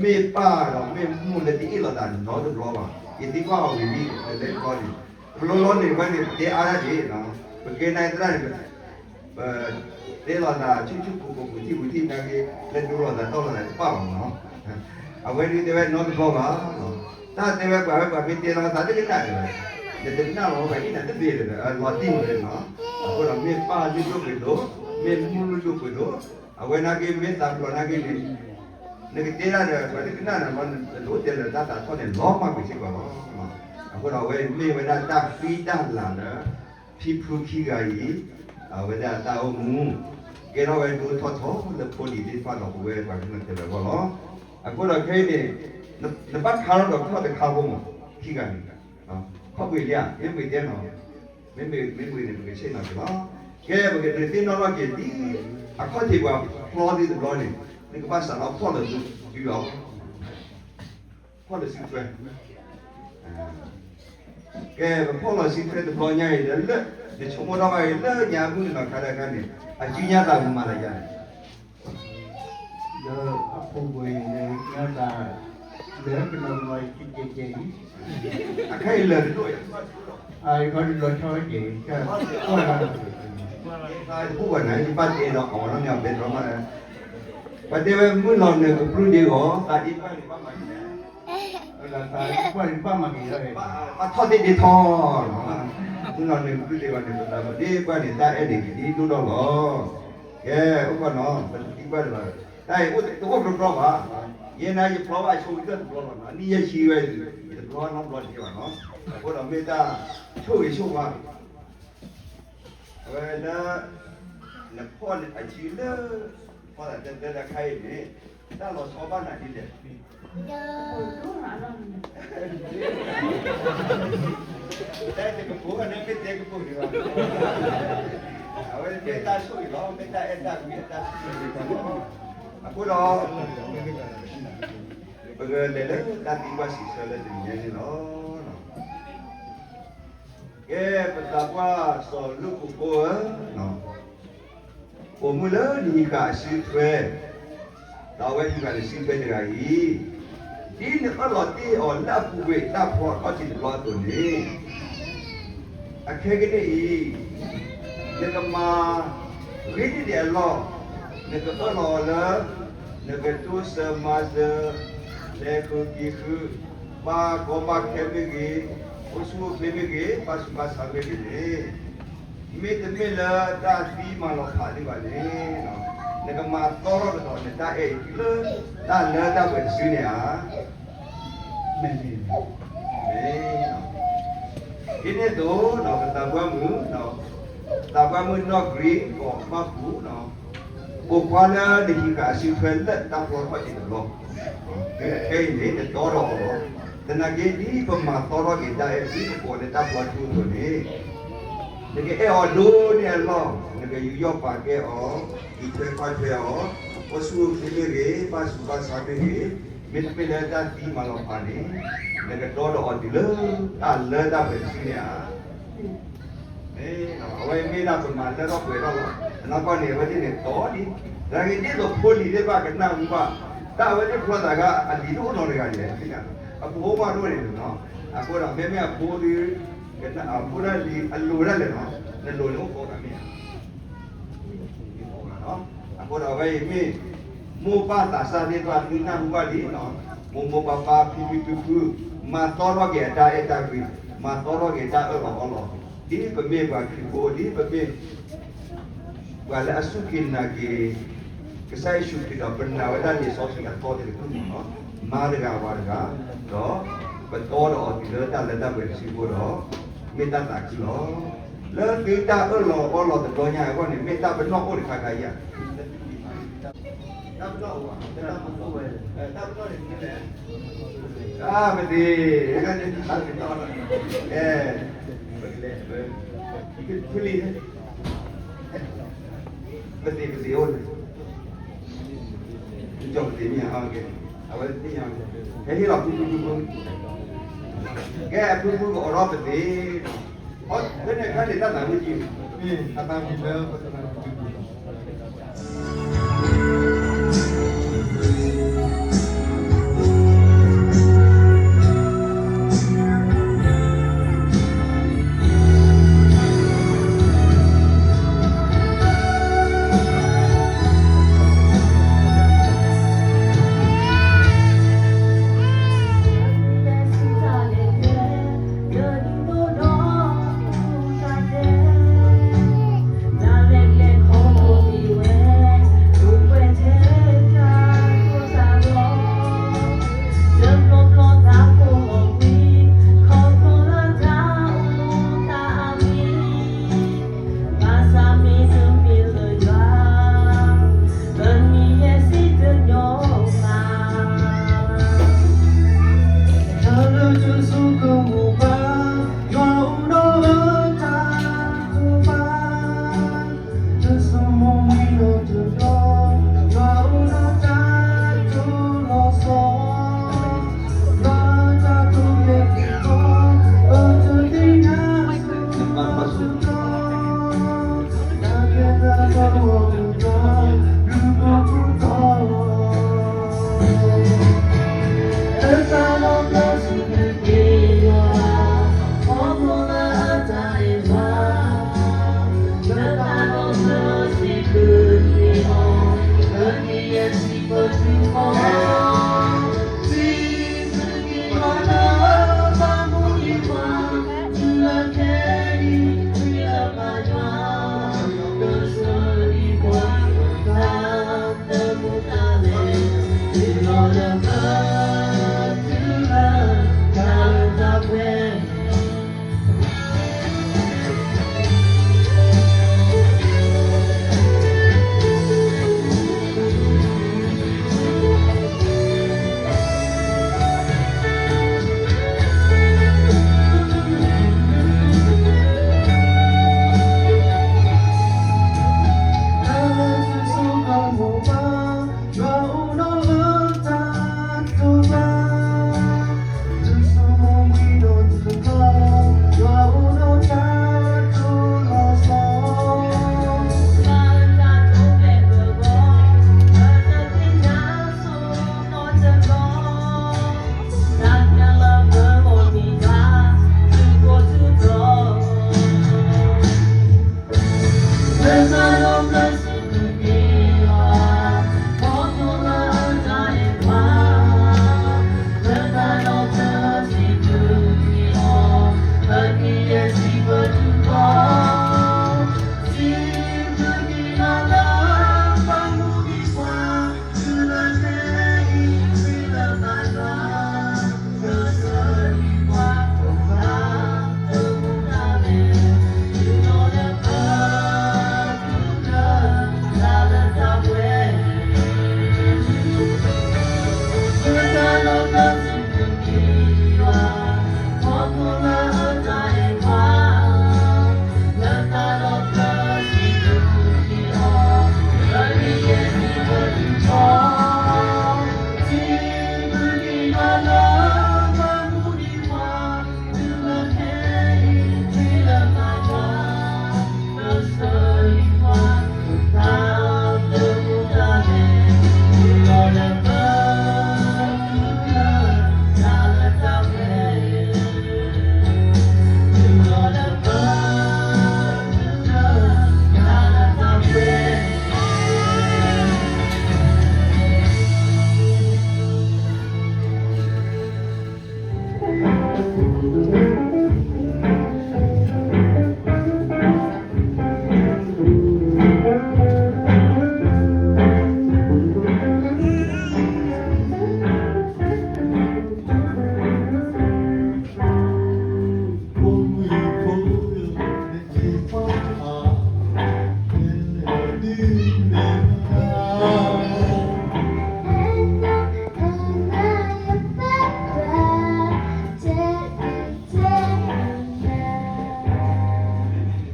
မ့ၢ်ပၢ်ဒီးမ့ၢ်မိၢ်လၢတအ့ၣ်လိာ်သးနီတဘျီဘၣ်. ယသံကွၢ်အီၤဝံၤလံ လၢတဘျီန့ၣ်, တဘျီဘျီန့ၣ် ဝဲန့ၣ် ပတဲအါဒၣ်န့ၣ်, ပကဲနၤသရၣ်န့ၣ် ပ တဲလီၤသးဆူၣ်ဆူၣ်ကိၢ်ကိၢ် ပူၤထံၣ်ပူၤထံၣ်နာ်က့ လၢဒိလီၤသးတီၢ်လီၤသးတပၣ်ဘၣ်မးနီၤ. အဝဲဒုးတဲဝဲနီတဘျီဘၣ်, တၢ်တဲဝဲပှၤဝဲပှၤမ့ၢ်တဲလီၤသးတကနၣ်တဲဝဲ, နတကနၣ်လီၤပှၤအံၤနၤတဘ့ၣ်ဒီး လီၤတံၢ်မးနီၤ. အဃိဒီးမ့ၢ်ပၢ်လုၢ်ဒိၣ်ပှ့ၤဒိၣ်, မ့ၢ်မုၢ်လုၢ်ဒိၣ်ပှ့ၤဒိၣ်, အဝဲနာ်က့မ့ၢ်သးပျီနာ်က့န့ၣ် နကတဲဒၣ်ဒီး ပှၤတကနၣ်နၤဘၣ် နလိၣ်တဲလၢတၢ်သးထီၣ်န့ၣ် လီၤမၢ်ကွံာ်စ့ၢ်ကီးလီၤ. အဃိဒီးအဝဲမ့ၢ်ဝဲဒၣ်တၢ်ဃံတၢ်လၤလၢ ဖံဖုခံဂၤအံၤ အဝဲဒၣ်တၢ်အိၣ်မူ ကဲထီၣ်ဝဲဒိၣ်ထီၣ်ထီလၢဖိလံၤသ့ၣ်တဖၣ်ဒီး ပဝဲပှၤကမျၢၢ်တဲဝဲအဂီၢ်လီၤ. အဃိဒီးခဲအံၤန့ၣ် နဘၣ်ခါထီၣ်ဒီးခီၣ်တခါဖိမး ခံဂၤန့ၣ် ခီၣ်ပှ့ၤလံဧါ မ့ၢ်ပှ့ၤတဲနီၤ, မ့မ့ၢ်ပှ့ၤန့ၣ် ပကဆ့ၣ်နီၤက့ၤလီၤ. ကဲ ပကဒုးသ့ၣ်နီၣ်ထီၣ်က့ၤဒ် အခီၣ်ထံးပှၤဖျီသ့ၣ်တဘျီန့ၣ် နကဘၣ်စးထီၣ်ဖီၣ်လီၤစုထွဲအီၤ, ဖီၣ်လီၤစုထွဲ ကဲ ပဖီၣ်လီၤစုထွဲတဘျီညါအံၤဒီး လၢ နဆိကမိၣ်ထီၣ်ဘၣ်အံၤ လၢညါမုၢ်နၤခါတခါန့ၣ် အစုညါသးမၤလၢယၤန့ၣ် ဒီးအပူၤကွံာ်န့ၣ် ညါသး လၢကနီၤကနီၤအံၤ ကဲကဲကဲအံၤ အခါအံၤလၢာ်တဒိၣ်အံၤ အခီလီၤဆီကဲၤ ကွၢ်လၢ တဘူၣ်ဘၣ်နၤ ယဘၣ်တဲဒီးအီၤနီၢ်န့ၣ် အဘဲတြီမး ပှၤတဲဝဲမုၢ်လီၤနုာ်ကပြုၢ်ဒ့ဂီၤ သးဒ့ပှၢ်န့ၣ်ဘၣ်မၤက့ၤ သးဒ့ပှၢ်န့ၣ်ဘၣ်မၤက့ၤ ဘၣ်ထီၣ်သ့ၣ်ဒ့ထီၣ်နီၤ မုၢ်လီၤနုာ်ကပြုၢ်ဒ့ဂီၤန့ၣ် ပသးဒ့ပှၢ်န့ၣ် တၢ်အဲၣ်ဒိးကဒံဒိၣ်ထီၣ်လီၤ. ကဲ အိၣ်ခီနီၤ ပတသံကွၢ်တဘၣ် တၢ်အံၤတအိၣ်တဘျီဘၣ် ယဲနၤယဖျီဘၣ်ဆိကတၢၢ်တဘျီလီၤနီၤ နံၣ်ယဲၢ်ဆံဝဲ ယတဖျီနီတဘျီတဘၣ်နီၤ အဃိဒီးမ့ၢ်တၢ်ဆိၣ်ဂ့ၤဆိၣ်ဝါ အဝဲလၢ နဖီၣ်အစုလၢ ဖီၣ်သးတၢ်တၢ်တခါအံၤန့ၣ် တၢ်လီၤဆီဘၣ်နၤဒ်လဲၣ် တၢ်တကပိာ်န့ၣ်မ့ၢ်တဲကပိာ်န့ၣ်လီၤ အဝဲမ့ၢ်တၢ်ဆိၣ်ဂ့ၤလီၤ မ့ၢ်တၢ်အဲၣ်တၢ်ကွံအတၢ်ဆိၣ်ဂ့ၤလီၤ အဃိဒီး ပကလဲၤလၢတၢ်သံကွၢ်စံးဆၢလၢတနံၤညါန့ၣ်လီၤ. ကဲ ပသးပှၢ်စီၤလုၢ်ခိၣ်ဖိဧၢ, ပိာ်မုၣ်လၢနဟံးဃာ်အစုထွဲ, ဒီးအဝဲဟံးဃာ်နစုထွဲတဂၤအံၤ, ဒ်နအၢၣ်လီၤတ့ၢ်အီၤလၢအပူၤကွံာ်တၢ်ဖျီအခီၣ်ထံးတဘျီအသိးန့ၣ်, အခဲကနံၣ်အံၤ, နကမၤဂ့ၤန့ၢ်ဒံးအလီၢ်, နကအၢၣ်လီၤအီၤလၢ နကတိစၢၤမၤစၢၤ, လဲၤဃုာ်က့ၤဃုာ်, ဘၣ်ကီဘၣ်ခဲမ့ၢ်ဂ့ၤ, အိၣ်ဆူၣ်အိၣ်ချ့မ့ၢ်ဂ့ၤ, ဘၣ်ဆူးဘၣ်ဆါမ့ၢ်ဂ့ၤန့ၣ်, မ့တမ့ၢ်လၢတၢ်သံမၤလီၤဖးဒံးဘၣ်န့ၣ်, နကမၤသီထီၣ်ကဒီးနတၢ်အဲၣ်အံၤတုၤလၢ တၢ်လၢတၢ်ပှဲၤတစုန့ၣ်ဧါ. မ့ၢ်, မ့ၢ်, ဒ်န့ၣ်အသိး ပသးပှၢ်မုၣ်, သးပှၢ်မုၣ်နီၢ်ဂရံၣ်ကီးမၢ်ပူၤ, ပိာ်ခွါလၢနဟံးဃာ်အစုထွဲလၢတၢ်ဖျီထီၣ်က့ၤတဘျီ, ခဲအံၤန့ၣ် နတီဒီးအီၤလီၤ. သနာ်က့ဒ်ပမၤသီထီၣ်က့ၤတၢ်အဲၣ် ဒ်ပကိးလၢတၢ်ဖျီထူအသိးန့ၣ် နကအဲၣ်အီၤဒိၣ်န့ၢ်အလီၢ်, နကယူးယီၣ်ပာ်ကဲအီၤ, အံးထွဲကွၢ်ထွဲအီၤ, အိၣ်ဆူၣ်အိၣ်ချ့မ့ၢ်ဂ့ၤ, ဘၣ်ဆူးဘၣ်ဆါမ့ၢ်ဂ့ၤ, မ့တမ့ၢ်လၢတၢ်သံမၤလီၤဖးန့ၣ်, နကတီဒီးအီၤတုၤလၢတၢ်လၢတၢ်ပှဲၤတစုန့ၣ်ဧါ. မ့ၢ်, အဝဲမ့ၢ်ဒၣ်ပမၤလၢထီၣ်ပှဲၤထီၣ်လီၤ. အနီၢ်ကီၢ်န့ၣ် အဝဲသ့ၣ်န့ၣ်တီဒံး, သနာ်က့ဒ်သိးဖိလံၤသ့ၣ်တဖၣ်ကနၢ်ဟူဘၣ်, တၢ်အဝဲသ့ၣ်ဖျီသးခါ အလံၤတအိၣ်နီတဂၤန့ၣ်, အဖိမးတအိၣ်န့ၣ်လီၤ. အဃိဒီးမ့မ့ၢ်အဖိဒီး အဖိဒၣ်လံ အလိၤဒၣ်လဲာ်လီၤ. နလိၤန့ၣ်အိၣ်ဃိးဂၤမ့ၢ်ဧါ. အဃိဒီးအဝဲအံၤမ့ၢ် မိၢ်ပၢ်သးစၢ်သ့ၣ်တဖၣ် သုနၢ်ဟူဘၣ်လံလီၤ. မိၢ်မိၢ်ပၢ်ပၢ် ဖံဖံဖုဖု မၤသီထီၣ်က့ၤအတၢ်အဲၣ်တၢ်ကွံ, မၤသီထီၣ်က့ၤတၢ်အၢၣ်လီၤအီလီၤ, ဒ်ပမ့ၢ်ပှၤခရံာ်ဖိ ဒ်ပမ့ၢ် ပှၤလၢအစူၢ်က့ၤနာ်က့ၤ ကစၢ်ယ့ၣ်ၡူးခရံာ်ဒီး ပနာ်ဝဲဒၣ်လံာ်စီဆှံအသီတကတြူၢ်န့ၣ်လီၤ. မါတဂၤဝၤတဂၤ, ဒီးပတီဒီးအီၤတုၤလၢတၢ်လၢတၢ်ပှဲၤတစုအဃိဒီး မ့ၢ်တၢ်သးခုလီၤ. လၢသုတၢ်အၢၣ်လီၤအီလီၤတဘျီညါအဂီၢ်န့ၣ် မ့ၢ်တၢ်ပနီၣ်အိၣ်တခါခါဧါ. တၢ်ပနီၣ်အိၣ်ဘၣ်, တၢ်ပနီၣ်အိၣ်, တၢ်ပနီၣ်န့ၣ်မ့ၢ်လဲၣ်, တၢ်ပသ့ၣ်, တၢ်ပနီၣ်, အဲ, ဖုလံၤ, ပသ့ၣ်ပသ့ၣ်အိၣ်န့ၣ် ကၠီပသ့ၣ်မ့ၢ်ဧါ, အဝဲသ့ၣ်ညါ, ဟဲဟ့ၣ်လီၤဖုဖုဖုဖု, ကဲ ဖုဖုကအိးထီၣ်ပသ့ၣ်, အီ ဖဲန့ၣ်အခါန့ၣ် တၢ်သးဝံၣ်ကံၢ်, မ့ၢ်အသးဝံၣ်လၢပသးဝံၣ်ကံၢ်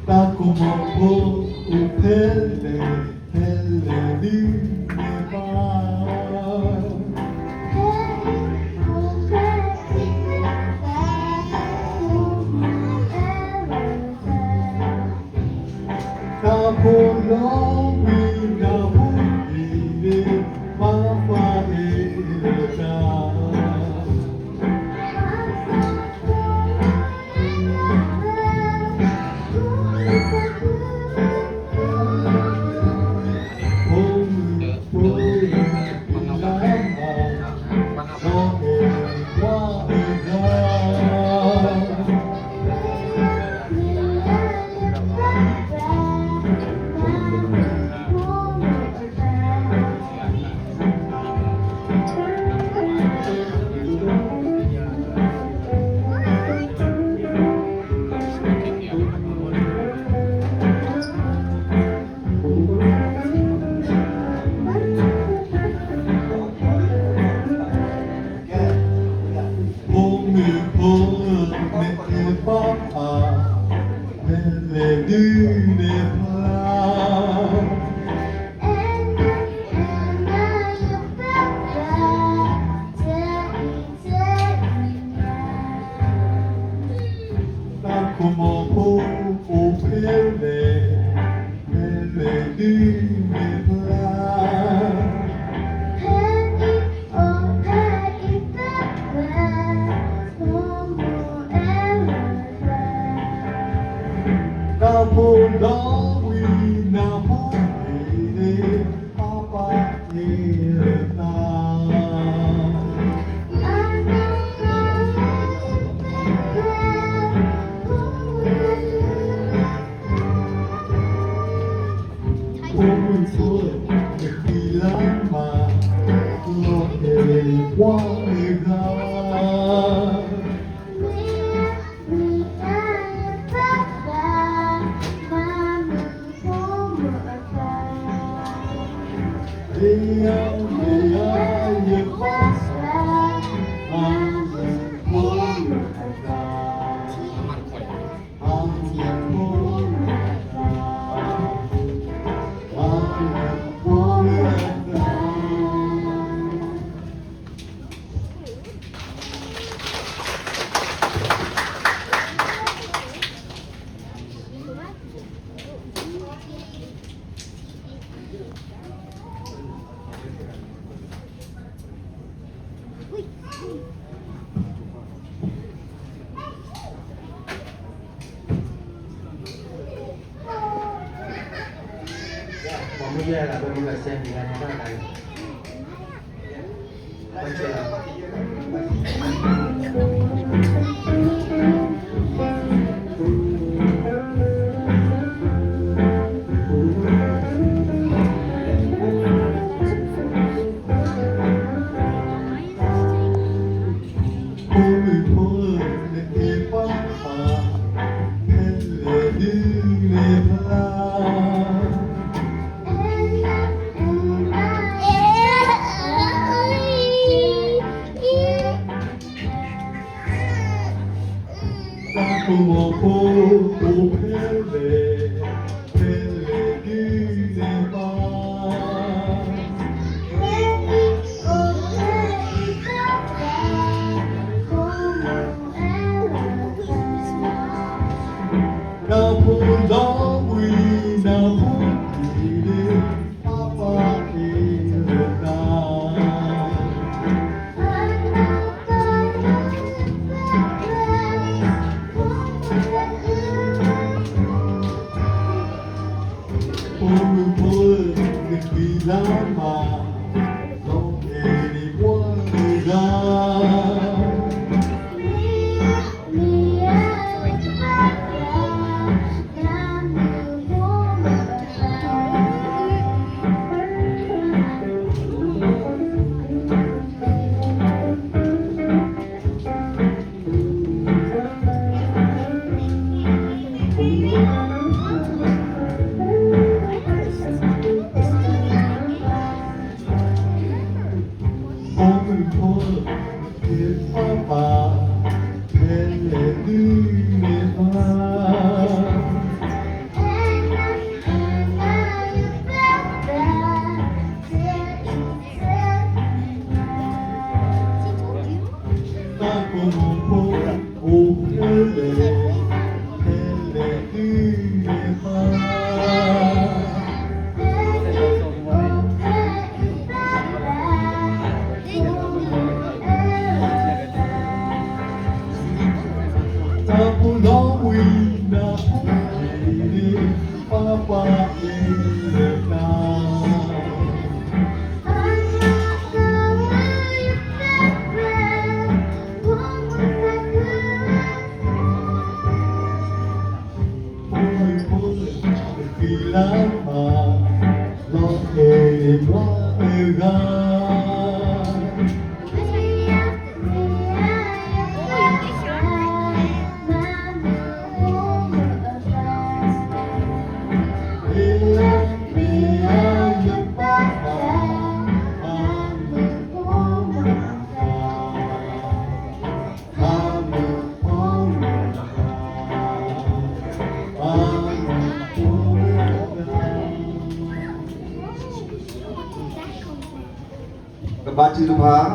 တၢ်ကိၢ်မီၤဖိအိၣ်ဖဲလဲၣ်, ဖဲလဲၣ်ဒုးနဲၣ်ဘၣ်. တၢ်ဖိလီၤဝံၤနၢ်ဖိအံၤန့ၣ် ပၢ်ပၢ်အဲၣ်လၢတၢ် ဖိမုၣ်ဖိလၢ်မၤ ဒီးအဲၣ်ပှၤအဂၤ ဖိမုၣ်ဖိလၢ် မ့ၢ်အဲၣ်ပၢ်အါ ဖဲလဲၣ်ဒုးနဲၣ်ဖျါ. တၢ်ကိၢ်မီၤဖိအိၣ်ဖဲလဲၣ်, ဖဲလဲၣ်ဒုးနဲၣ်ဖျါ. တၢ်ဖိလီၤဝံၤနၢ်ဖိအံၤန့ၣ် ပၢ်ပၢ်အဲၣ်လၢတၢ် ဖိမုၣ်ဖိလၢ် မ့ၢ်အဲၣ်ပှၤအဂၤ မ့ၢ်ယၤ မ့ၢ်ယၤ ယပၢ်စၢ် မ့ၢ်အဲၣ်ပှၤအဂၤ မ့ၢ်အဲၣ်ပှၤအဂၤ မ့ၢ်အဲၣ်ပှၤအဂၤ. ဖိမုၣ်ဖိလၢ် နအဲၣ်ပၢ်အါ ဖဲလဲၣ်ဒုးနဲၣ်ဖျါ. တၢ်ကိၢ်မီၤဖိအိၣ်ဖဲလဲၣ်, ဖဲလဲၣ်ဒုးနဲၣ်ဘၣ်. ကဘါထုကဖၣ်,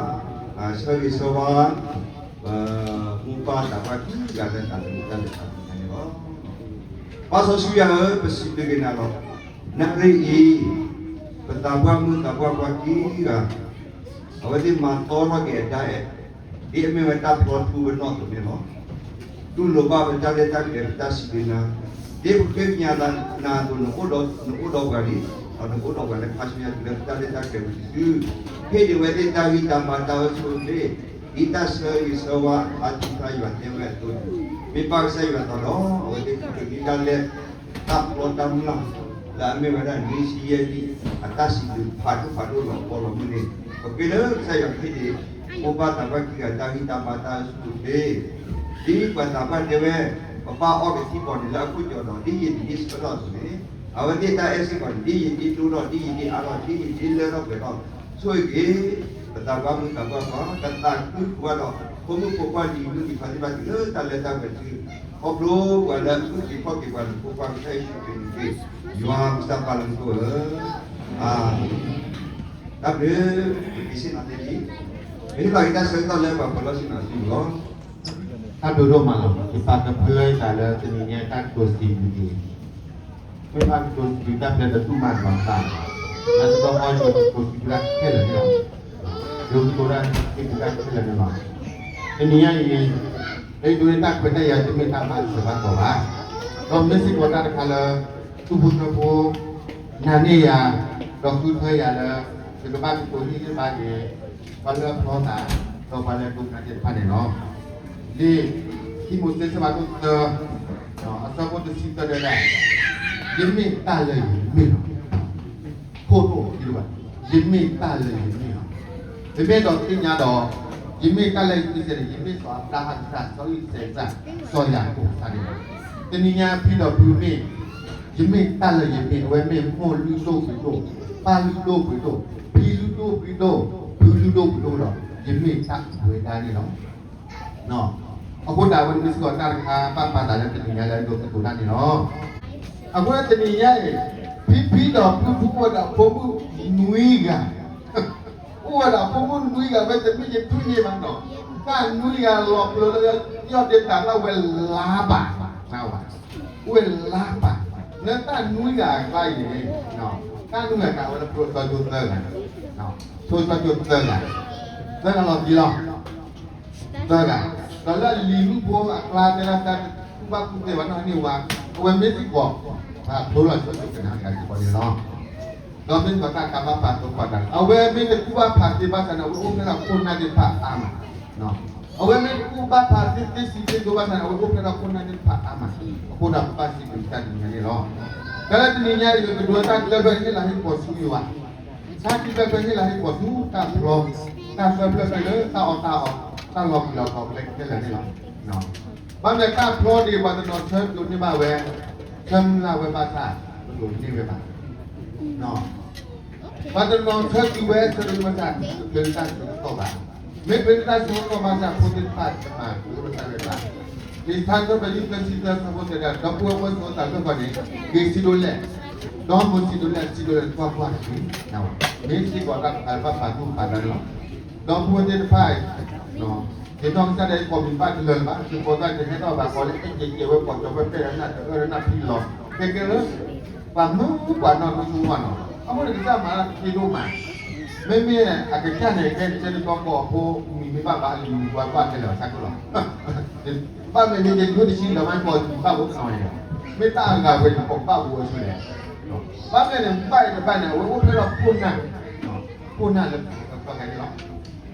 ဆၢဂ့ၤဆၢဝါ မိၢ်ပၢ်သးပှၢ် ခံဂၤလၢတၢ်လၢတၢ်လဲၤတၢ်သ့ၣ်ညါန့ၣ်လီၤ. ပၢ်စီဆှံယွၤဧၢ, ပစံးဘျုးက့ၤနၤလီၤ. နရ့အံၤ ပသးပှၢ်မုၣ်သးပှၢ်ခွါခံဂၤ အဝဲသ့ၣ်မၤသီထီၣ်က့ၤအတၢ်အဲၣ်, ဒ်အမ့ၢ်ဝဲတၢ်ဖျီထူပနီၣ်အသိးန့ၣ်လီၤ. တူၢ်လိာ်ဘၣ်ပတၢ်ရဲၣ်တၢ်ကျဲၤ ပတၢ်စံးဘျုးနၤ, ဒ်ပဃ့ကညးနၤအသိး နအိၣ်ဒီးပှၤလံ, ဒီးနအိၣ်ဒီးပှၤလၢခါဆူညါတုၤလၢပတၢ်ရဲၣ်တၢ်ကျဲၤဝံၤတစု, ဟ့ၣ်ဒံးဝဲသ့ၣ်တၢ်ဂံၢ်တၢ်ဘါတၢ်အၢဆူၣ်အိၣ်ချ့, ဒ်တၢ်ဆၢဂ့ၤဆၢဝါအါထံဖးယွၤတဲဝဲအသိးန့ၣ်, မ့ၢ်ပၢ်ကစၢ်ယွၤသးဒီး အဝဲသ့ၣ်ကက့ၤဒ်တၢ်လဲၤ တၢ်ဖျီတၢ်မျၢ် လၢအမ့ၢ်ဝဲဒၣ်နွံဆံယဲၢ်နံၣ် အတၢ်စံးဘျုးဖးဒိၣ်ဖးဒိၣ်လီၤပီလီၤမုၢ်န့ၣ်, ပဃ့လၢကစၢ်ယွၤကဟ့ၣ်ဒံး မိၢ်ပၢ်သးပှၢ်ခံဂၤတၢ်ဂံၢ်တၢ်ဘါတၢ်အၢဆူၣ်အိၣ်ချ့, ဒ်ပှၤသးပှၢ်တဲဝဲ, ပပၢ်အီၣ်က့ၤထံကီၢ်န့ၣ်လၢအခိၣ်ကၠီဒီး ဒ်ယံာ်ဒ်ဆၢထီၣ်အသိးန့ၣ်, အဝဲသ့ၣ်တၢ်အဲၣ်စ့ၢ်ကီးန့ၣ် ဒ်ယံာ်ဒ်ဒိၣ်ထီၣ် ဒ်ယံာ်ဒ်အါထီၣ် ဒ်ယံာ်ဒ်လၢထီၣ်ပှဲၤထီၣ်, ဆိၣ်ဂ့ၤက့ၤ ပသးပှၢ်မုၣ်သးပှၢ်ခွါ ကသးခုဃုာ်ဒီး ဖိမုၣ်ဖိခွါလံၤမုၣ်လံၤဖးသ့ၣ်တဖၣ် တုၤလၢတၢ်လၢတၢ်ပှဲၤတစု, ခီဖျိပှၤလၢအအုၣ်က့ၤခီၣ်က့ၤပှၤန့ၣ် ဖိခွါကစၢ်ယ့ၣ်ၡူးခရံာ်န့ၣ်တက့ၢ်. ယွၤပကစၢ်ပၢ်လၢမူခိၣ်ဧၢ, အၤမ့ၣ်. တၢ်ဘျုး, ပက့ၤဆ့ၣ်နီၤတဲလံ, ပဟ့ၣ်လီၤက့ၤတၢ်ဆၢကတီၢ်လၢပှၤပၢၤလီၢ်ဆ့ၣ်နီၤစုပူၤလီၤ. တၢ်ဘျုးဒိၣ်မးလီၤ. ယပာ်ကဖၢလၢယသးလၢတနံၤညါတၢ်ကတိၤစံးဘျုးက့ၤ မ့ၢ်ဘၣ်ကတိၤစံးဘျုးတၢ်ဖျဲးတဒူၣ်မးတဘၣ်သး, လၢတဘျီဃီယကတိၤစံးဘျုးတၢ်ခဲလၢာ်န့ၣ်လီၤ. ယကတိၤတၢ်စံးဘျုးတၢ်ခဲလၢာ်န့ၣ်လီၤ. တနံၤညါအံၤ, လၢယဒိးန့ၢ်တၢ်ခွဲးတၢ်ယာ်တမ့ၢ်တၢ်ဘၣ်စၢၤဘၣ်တီၤဘၣ်, ဒီးမ့ၢ်စ့ၢ်ကီးတၢ်တခါလၢ သူၣ်ဖိသးဖိ နာ်န့ၢ်ယၤ, ဒီးဃုထၢယၤလၢ ယကဘၣ်ကတိၤဟ့ၣ်ဂံၢ်ဘါက့ၤ ပှၤလၢအဖျီသး ဒီးပှၤလၢအဒိကနၣ်သ့ၣ်တဖၣ်န့ၣ်လီၤ. လံာ်တံၤမသ့း အဆၢဖးဒိၣ်သၢ, အဆၢဖိတဆံသၢတဲဒၣ်, ယမ့ၢ်တၢ်လၢယမ့ၢ်လီၤ. ခိၣ်ဒိၣ်ဒံးဘၣ်, ယမ့ၢ်တၢ်လၢယမ့ၢ်လီၤ. ပမ့ၢ်အဲၣ်ဒိးသ့ၣ်ညါဒီး, ယမ့ၢ်တၢ်လၢယမ့ၢ်စ့ၢ်န့ၣ် ယမ့ၢ်စီၤအၤဘြၤဟၣ်အကစၢ်, စီၤအံၣ်စဲးအကစၢ်, စီၤယၤကိာ်အကစၢ်န့ၣ်လီၤ. တနံၤညါဖံဒီးဖုမ့ၢ် ယမ့ၢ်တၢ်လၢယမ့ၢ်, အဝဲမ့ၢ်မိၢ်လုၢ်ဒိၣ်ပှ့ၤဒိၣ်, ပၢ်လုၢ်ဒိၣ်ပှ့ၤဒိၣ်, ဖံလုၢ်ဒိၣ်ပှ့ၤဒိၣ်, ဖုလုၢ်ဒိၣ်ပှ့ၤဒိၣ်ဒီး ယမ့ၢ်တၢ်အဝဲဒၣ်န့ၣ်လီၤ. အဃိသတး အဝဲန့ၣ်မ့ၢ်စ့ၢ်ကီးတၢ်တခါ ဘၣ်ပာ်သးလၢတနံၤညါလၢအဒိးသကိးတၢ်န့ၣ်လီၤ. အဃိတနံၤညါအံၤ ဖံဖံဒီးဖုဖုအိၣ်ဝဲဒီးဖိမုၣ်နွံဂၤ အိၣ်ဝဲဒၣ်ဖိမုၣ်နွံဂၤ ဝဲတမ့ၢ်ယထွံၣ်န့ၣ်ဘၣ်နီၤ, တၢ်နွံဂၤလီၤပျၢၤလၢ ယီၢ်ဒ့တၢ်လၢဝဲလါပာ်, ဝဲလါပာ်, လၢတၢ်နွံဂၤအကျါအံၤန့ၣ်, တၢ်နွံဂၤအကျါ အဝဲလၢဖျိစီၤကၠိသၢဂၤ, ဖျိစီၤကၠိသၢဂၤ, သၢဂၤလီၤက့ၤလီၤ. သၢဂၤ, ဒီးလၢအလံၤမုၣ်ဖိအကျါ တဲဒၣ်တၢ်တကူၣ်ဘၣ်ကူၣ်သ့ဘၣ်နီၢ်န့ၢ်ဝဲ, အဝဲမ့ၢ်စ့ၢ်ကီး ဖျိလီၤစီၤကၠိကနၣ်တၢ်စ့ၢ်ကီးန့ၣ်လီၤ. ဒီးမ့ၢ်စ့ၢ်ကီးတၢ်ကါဘၣ်ဖးသိဖးတၢ်, အဝဲမ့ၢ်တကူၣ်ဘၣ်ဖးသ့ဘၣ်ဆၣ်န့ၣ် အဝဲအိၣ်ဖျဲၣ်ထီၣ်ခိၣ်နၢ်သ့ၣ်တဖၣ်အါမး, အဝဲမ့ၢ်တကူၣ်ဘၣ်ဖးသ့သ့စံးသ့ဒိဘၣ်ဆၣ်န့ၣ် အဝဲအိၣ်ဖျဲၣ်ထီၣ်ခိၣ်နၢ်သ့ၣ်တဖၣ်အါမး, အဃိဒီးပဘၣ်စံးဘျုးတၢ်တနံၤညါန့ၣ်လီၤ. တၢ်လၢတနံၤညါအံၤ ပကဒိးတၢ်တဖျၢၣ်ဖျၢၣ်ဟ့ၣ်လၤဟ့ၣ်ကပီၤဆူယွၤ တၢ်ခံဖျၢၣ်ဖျၢၣ်ဟ့ၣ်လၤဟ့ၣ်ကပီၤဆူတၢ်ဖျီ, တၢ်သၢဖျၢၣ်ဖျၢၣ်လၢတၢ်အီၣ်တၢ်အီ, တၢ်လီၤပျံၤလီၤတီၤခဲလၢာ်ခဲလၢာ်န့ၣ်လီၤ. ဘၣ်မနုၤတၢ်ဖျီဒံး ပှၤတနီၤဆၢဒိးန့ၢ်ဘၣ်ဝဲ, ဆၢမုၢ်လၢ်ဝဲဘၣ်ဆၣ် တဒိးန့ၢ်ဝဲဘၣ်. ပှၤတနီၤဆၢတုၤဝဲဆၢဒိးန့ၢ်ဘၣ်ဆၣ် တချုးလၢတၢ်ဆၢကတီၢ်ဘၣ်. မ့ၢ်ချုးလၢတၢ်ဆၢကတီၢ်ဘၣ်ဆၣ် ဖိသ့ၣ်တဖၣ်တမၤဃုာ်တၢ်ရဲၣ်တၢ်ကျဲၤ လံာ်စံးထီၣ်ပတြၢၤ သၢဆံသၢ အဆၢဖိသၢ တဲဒၣ် ဒီပုၢ်ဝဲၢ်ဖိသ့ၣ်တဖၣ်စ့ၢ်ကီးန့ၣ် က့ၤစံးဒိၣ်လဲၣ်, ဒီးမ့ၢ်စံးဒိၣ်လဲၣ် စံးဒိၣ်လဲၣ် ကွၢ်ကွၢ်တက့ၢ်. မ့ၢ်စ့ၢ်ကီးတၢ်တခါလၢဘၣ်ပာ်သူၣ်ပာ်သးန့ၣ်လီၤ. ဒီပုၢ်ဝဲၢ်သ့ၣ်တဖၣ် ယနီၢ်ကစၢ်ဒၣ်အံၤ ကိးမံၤဘၣ်တလၢာ်လၢၤဘၣ်, သုးဖိသၣ်တဟဲထီၣ်ဘၣ် ကိးလၢအဲၣ်ကဲးကဲးဝဲ ကိးကီၤဝဲ ပဲၣ်ဒီးနၢ်တအၢဒီးနၢ်ဖံလီၤ. ကဲကဲလၢ ပှၤမုၢ်ပှၤနီၢ်တစိၤဘၣ်နီၤ, အဃိန့ၣ် ကစၢ်မၤလၢကသ့ဒိၣ်မး, မ့မ့ၢ်အကစၢ်န့ၣ် ကဲတကဲတကီၢ်ကီၢ်အဖိ မံၤမ့ၢ်ဘၣ်ဘၣ် အလံၤမံၤပှၤဘၣ်ခဲလၢာ်အဆၢကလီၢ်, ဘၣ်မနုၤန့ၣ် ဒိၣ်တဆံလၢၤမး ကိးမံၤဘၣ်ဖိကနီၤန့ၣ်, မ့ၢ်တၢ်အဂၤဝဲန့ၣ် ကိးဘၣ်ဖိအဆၢလဲၣ်, ဘၣ်မနုၤန့ၣ် ဘၣ်အံၤတဘၣ်န့ၣ် အဝဲအိၣ်ဖျဲၣ်ထီၣ်ခိၣ်နၢ်, ခိၣ်နၢ်လၢ ကဲန့ၣ်လီၤ.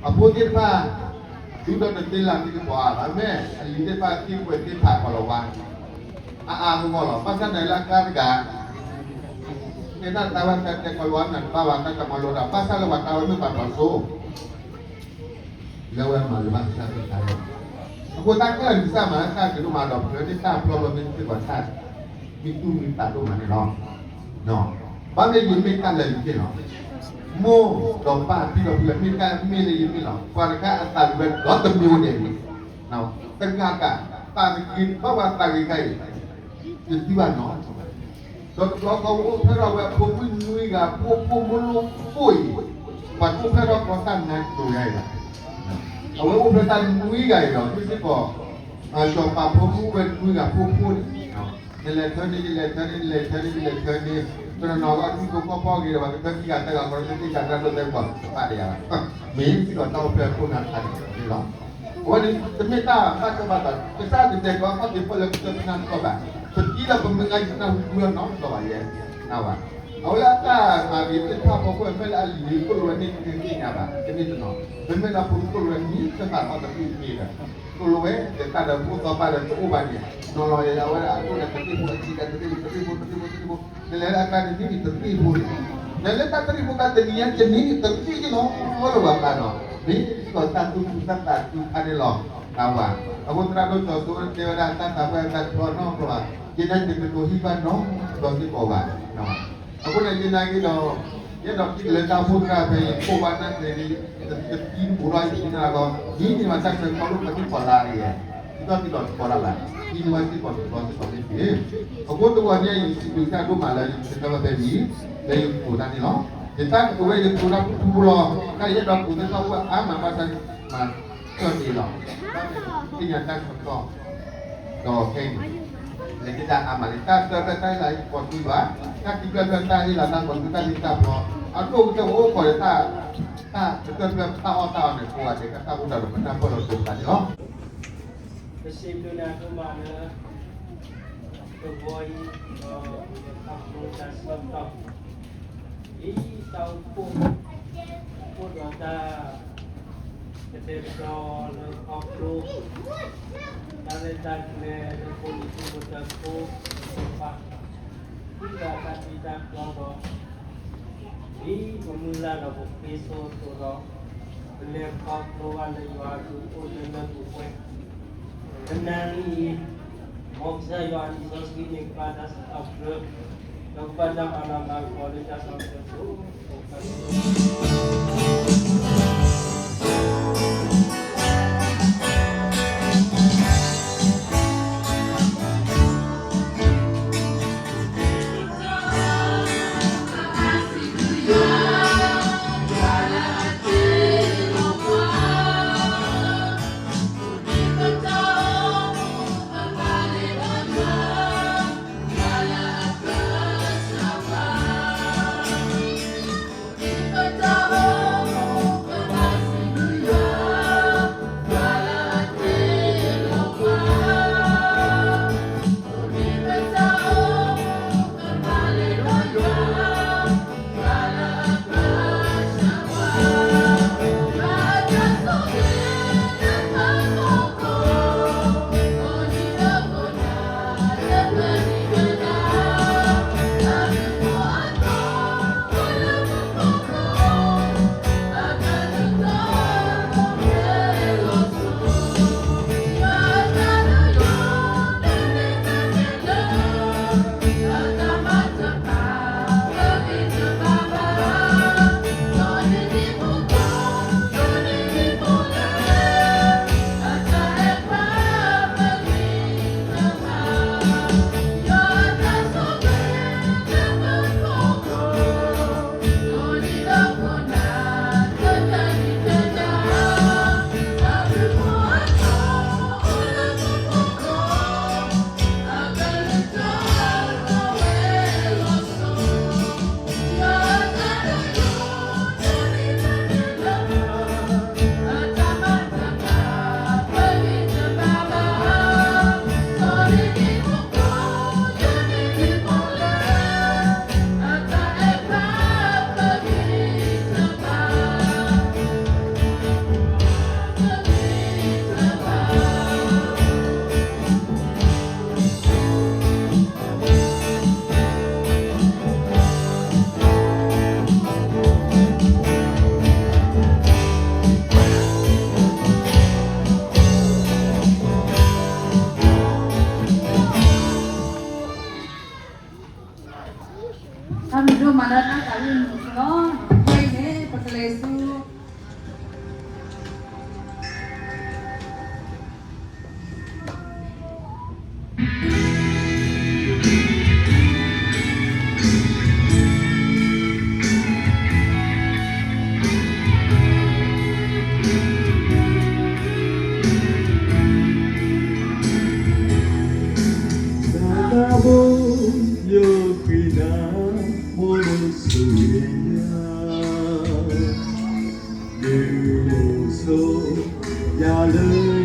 အဖိသ့ၣ်တဖၣ် ဒူဒီးတသ့လၢသ့ၣ်ကပီၤအါဘၣ်, မ့ၢ်အလံၤသ့ၣ်တဖၣ်သ့ၣ်ကွဲးသ့ၣ်ဖးကီးလီၤဝါ, အအါဂီၢ်ဂီၢ်လီၤ. ဘၣ်ဆၣ်သနာ်က့လၢအကျါတဂၤ တဲဒၣ်တၢ်ဝဲတၢ်တဲကီးလီၤဝါ နတဘၣ်ဘၣ် တၢ်ကမၤလိတၢ်, ဘၣ်ဆၣ်လၢပှၤတၢ်ဝဲမ့ၢ်ပှၤတီၤစိ လၢဝဲမၤလိဘၣ်ကစၢ်သ့ၣ်တဖၣ်လီၤ. အဃိသတး ကစၢ်ယွၤကစၢ်မၤလၢတၢ်ကဒိၣ်မးဒီး ပှၤလၢတၢ်ပျီပျီမ့ၢ်သ့ၣ်ပှၤတၢ် မံသူၣ်မံသးဒိၣ်မးန့ၣ်လီၤ. ဘၣ်မနုၤယမ့ၢ်တၢ်လၢာ်လံၤသ့ၣ်လီၤ. မိၢ်ဒီးပၢ်ဖံဒီးဖု မ့ၢ်တၢ်မ့ၢ်လၢယမ့ၢ်လီၤ. ပှၤတခါအသးဝဲဒီးတမ့ၢ်အိၣ်ဒဲးန့ၣ်, တဂၤဂၤ သးတဂ့ၤဘၣ်ဝဲသးဂ့ၤခါအံၤ ယသံဘၣ်နီၤ ဒီးတဘျီဃီအိၣ်ဖျဲၣ်ထီၣ်ဝဲအဖိမုၣ်နွံဂၤ ဖိဖိမိၢ်လိၣ်ကိၣ်အံၤ, ပှၤတအိၣ်ဖျဲၣ်ထီၣ်ကီၢ်ဆၣ်နါတကၠိၤယါအံၤဘၣ်. အဝဲအိၣ်ဖျဲၣ်တၢ်နွံဂၤအံၤဒီး မ့ၢ်စ့ၢ်ကီး စီၤပၤဖိမုၣ်ဝဲနွံဂၤဖိဖိန့ၣ်, နလဲၤထၢန့ၣ် ယလဲၤထၢန့ၣ် နလဲၤထၢန့ၣ် ယလဲၤထၢန့ၣ်, တနီၤနီၤကီၢ်ထံဖိကီၢ်ဖိဂ့ၤဒီး ပှၤကထၢခံဂၤသၢဂၤဃီဒီး တသ့ၣ်ညါတၢ်ဒိၣ်သဲကပီၤတဖၣ်ဒီးယၤဘၣ်. မ့ၢ်စ့ၢ်ကီးတၢ်အိၣ်ဖျဲၣ်ခိၣ်နၢ်တခါန့ၣ်လီၤ. အဝဲန့ၣ် တမ့ၢ်တၢ်ဘၣ်ထွဲဘၣ်ဃး ကစၢ်ဒုးတဲာ်ကီးခီၣ်ထံးဖိလၢကတၢၢ်ပနၢ်တကီၢ်ဘၣ်. ပတံၤဒီးပမုၢ်ဂၤယနၢ်ဟူလီၤနီတဘျီဘၣ်ယဲ, နဝဲ. အဝဲလၢအတၢ်မၤဂ့ၤသ့ၣ်တဖၣ်အဖီခိၣ် မ့ၢ်လၢအလံၤန့ၣ် သိၣ်လိဝဲန့ၣ် တသ့ၣ်ညါဘၣ်, တမ့ၢ်တနီၤ, မ့မ့ၢ်လၢဖိသိၣ်လိဝဲန့ၣ် တဘၣ်သီတမ့ၢ်တမ့ၢ်ဒီး သိၣ်လိဝဲ ဒီးတၢ်ဒီးဖိသီဘၣ်ဒီးတအိၣ်ဘၣ်န့ၣ်, နီၤလီၤယဲ အဝဲဒၣ်အသိၣ်ဒီးတသ့ၣ်ဖိအထံးဒီးတသ့ၣ်ဖိ တသ့ၣ်ဖိ တသ့ၣ်ဖိ တသ့ၣ်ဖိ, နလဲၤလၢအကျါန့ၣ် မ့ၢ်တသ့ၣ်ဖိန့ၣ်, နလဲၤလၢတၢ်တရံးဖိကျါတနံၤညါ တနံၤတသ့ၣ်က့လီၤ လၢပှၤကျါဒီး မ့ၢ်စ့ၢ်ကီးတၢ်သူၣ်ခုသးသးခုခါန့ၣ်လီၤ. နဝဲ. အဃိသရၣ်ဒိၣ်စီၤစိတဲဝဲဒၣ် တၢ်သးပှၢ်တၢ်တဖျီနီတဘျီဘၣ်, ယဲဒၣ်ယတဒိးဟံၣ်ဘၣ်နီတဘျီစ့ၢ်ကီးဘၣ်. အဃိန့ၣ် ယနာ်က့ၤဒီး ယအဲၣ်ဒိးထံၣ်က့ၤလၢတၢ်အိၣ်ဖှိၣ်သရၣ်ဖဲအံၤ ကိးဝဲနၢ်ကျဲၤဒ် တသံတပူၤလီၤ ယနာ်ကီး ဒ်န့ၣ်မးတၢ်ဆၢကတီၢ်လိၣ်ပှၤဟံၣ်ဖီလာ်အံၤ, ဒ်သိးတံၤလီၤတပီၤတၢ်ဘၣ်, ဒ်န့ၣ်ဝဲစ့ၢ်ကီးတဘျီစ့ၢ်ကီးန့ၣ်တက့ၢ်. အဃိတဂီၤညါအံၤ ယစံးဘျုးကစၢ်ဒိၣ်မးလၢယကတၢၢ်ဘၣ်ဖဲအံၤ, လၢယကတိၤတၢ်န့ၣ်လီၤ. ယတၢ်ကတိၤဝဲယကတိၤတၢ်ဖူဖူလီၤ, တၢ်ယအဲၣ်ဒိးကတိၤသ့ၣ်တဖၣ်အိၣ်ဝဲအါမးဘၣ်ဆၣ် မၤကၢၢ်န့ၣ်လီၤ. ဘၣ်သ့ၣ်ညါတၢ်ဆၢကတီၢ် ဒီးခဲအံၤ လဲၤက့ၤတၢ်အါမးလံ, တၢ်တၢ်ဖျၢၣ်တၢ်ဟ့ၣ်လီၤကိးသွံဘၣ်, တၢ်ခံဖျၢၣ်ဖျၢၣ်တၢ်ဟ့ၣ်လီၤတၢ်ကိးသွံတၢ်သံတၢ်ပျီ, အဒိၣ်ကတၢၢ်အိၣ်ခိးဒီး တၢ်ကတၢၢ်ဖျၢၣ်တၢ်အီၣ်တၢ်အီန့ၣ် ကိးဂၤဒဲးကတၢၢ်အိၣ်ဒီးပတၢ်ပၢၢ်လီၤတိၤသးန့ၣ်လီၤ. ပစံးဘျုးနၤဒိၣ်မးလၢ တဂီၤအံၤ ဒီးပခီဖျိတၢ်ဆၢကတီၢ် ဒ်တၢ်အိၣ်ဖှိၣ် အိၣ်ဒီးတၢ် ကတဲာ်ကတီၤလၢခီဖျိ တၢ်ရဲၣ်တၢ်ကျဲၤလၢဖိလံၤဖိကတၢၢ်ဖိ သ့ၣ်တဖၣ် ဃုာ်ဒီးတၢ်တံၢ်တၢ်ကျီဒီး ဒ်ပမုၢ်လၢ်ဒီးပဃ့ဆိအသိးဒီး ပလဲၤခီဖျိဘၣ်လၢယွၤအဘျုးအိၣ်လၢလၢပှဲၤပှဲၤ တနံၤအံၤ မ်ကစၢ်ယွၤအလံာ်စီဆှံန့ၣ် ကဘၣ်တၢ်စံးထီၣ်ပတြၢၤ ဒီးကဘၣ်တၢ်မၤလၤမၤကပီၤလၢတၢ်ဆီတလဲအပူၤ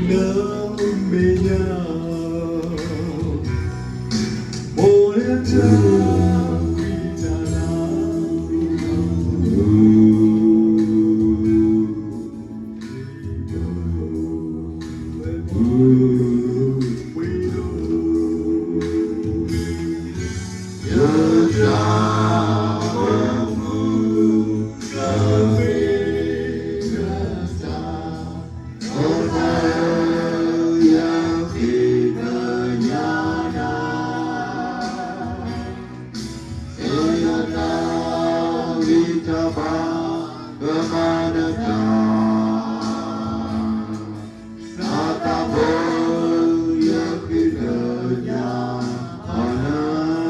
လၢမဲာ်ညါ, မိၢ်လၢတၢ်ဝံတၢ်လၢ်, ယတၢ်အိၣ်မူကမ့ၢ်တၢ် ယဃ့ကညးနၤ, လၢယတၢ်ဂံၢ်တၢ်ဘါကမၤနတၢ်, သးသးဘိ ယဃ့ကညးနၤ, သးသး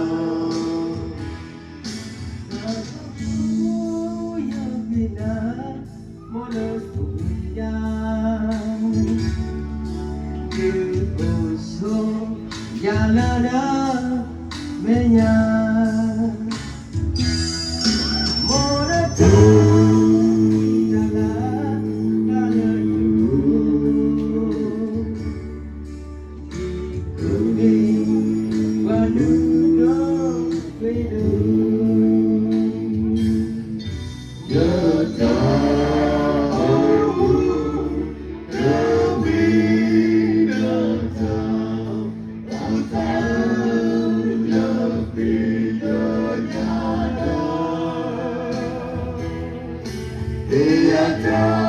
ဘိ ယဃ့ကညး မ်နဆိၣ်ဂ့ၤယၤ, ဒုးအိၣ်ဆိးယၤလၢနမဲာ်ညါ, မ်နတၢ်ဝံတၢ်လၢ် တၢ်လၢယလိၤ ပှၤလုၢ်ဒိၣ်ပှ့ၤဒိၣ်, ယတၢ်အိၣ်မူ ကမ့ၢ်နတၢ်, သးသးဘိ ယဃ့ကညး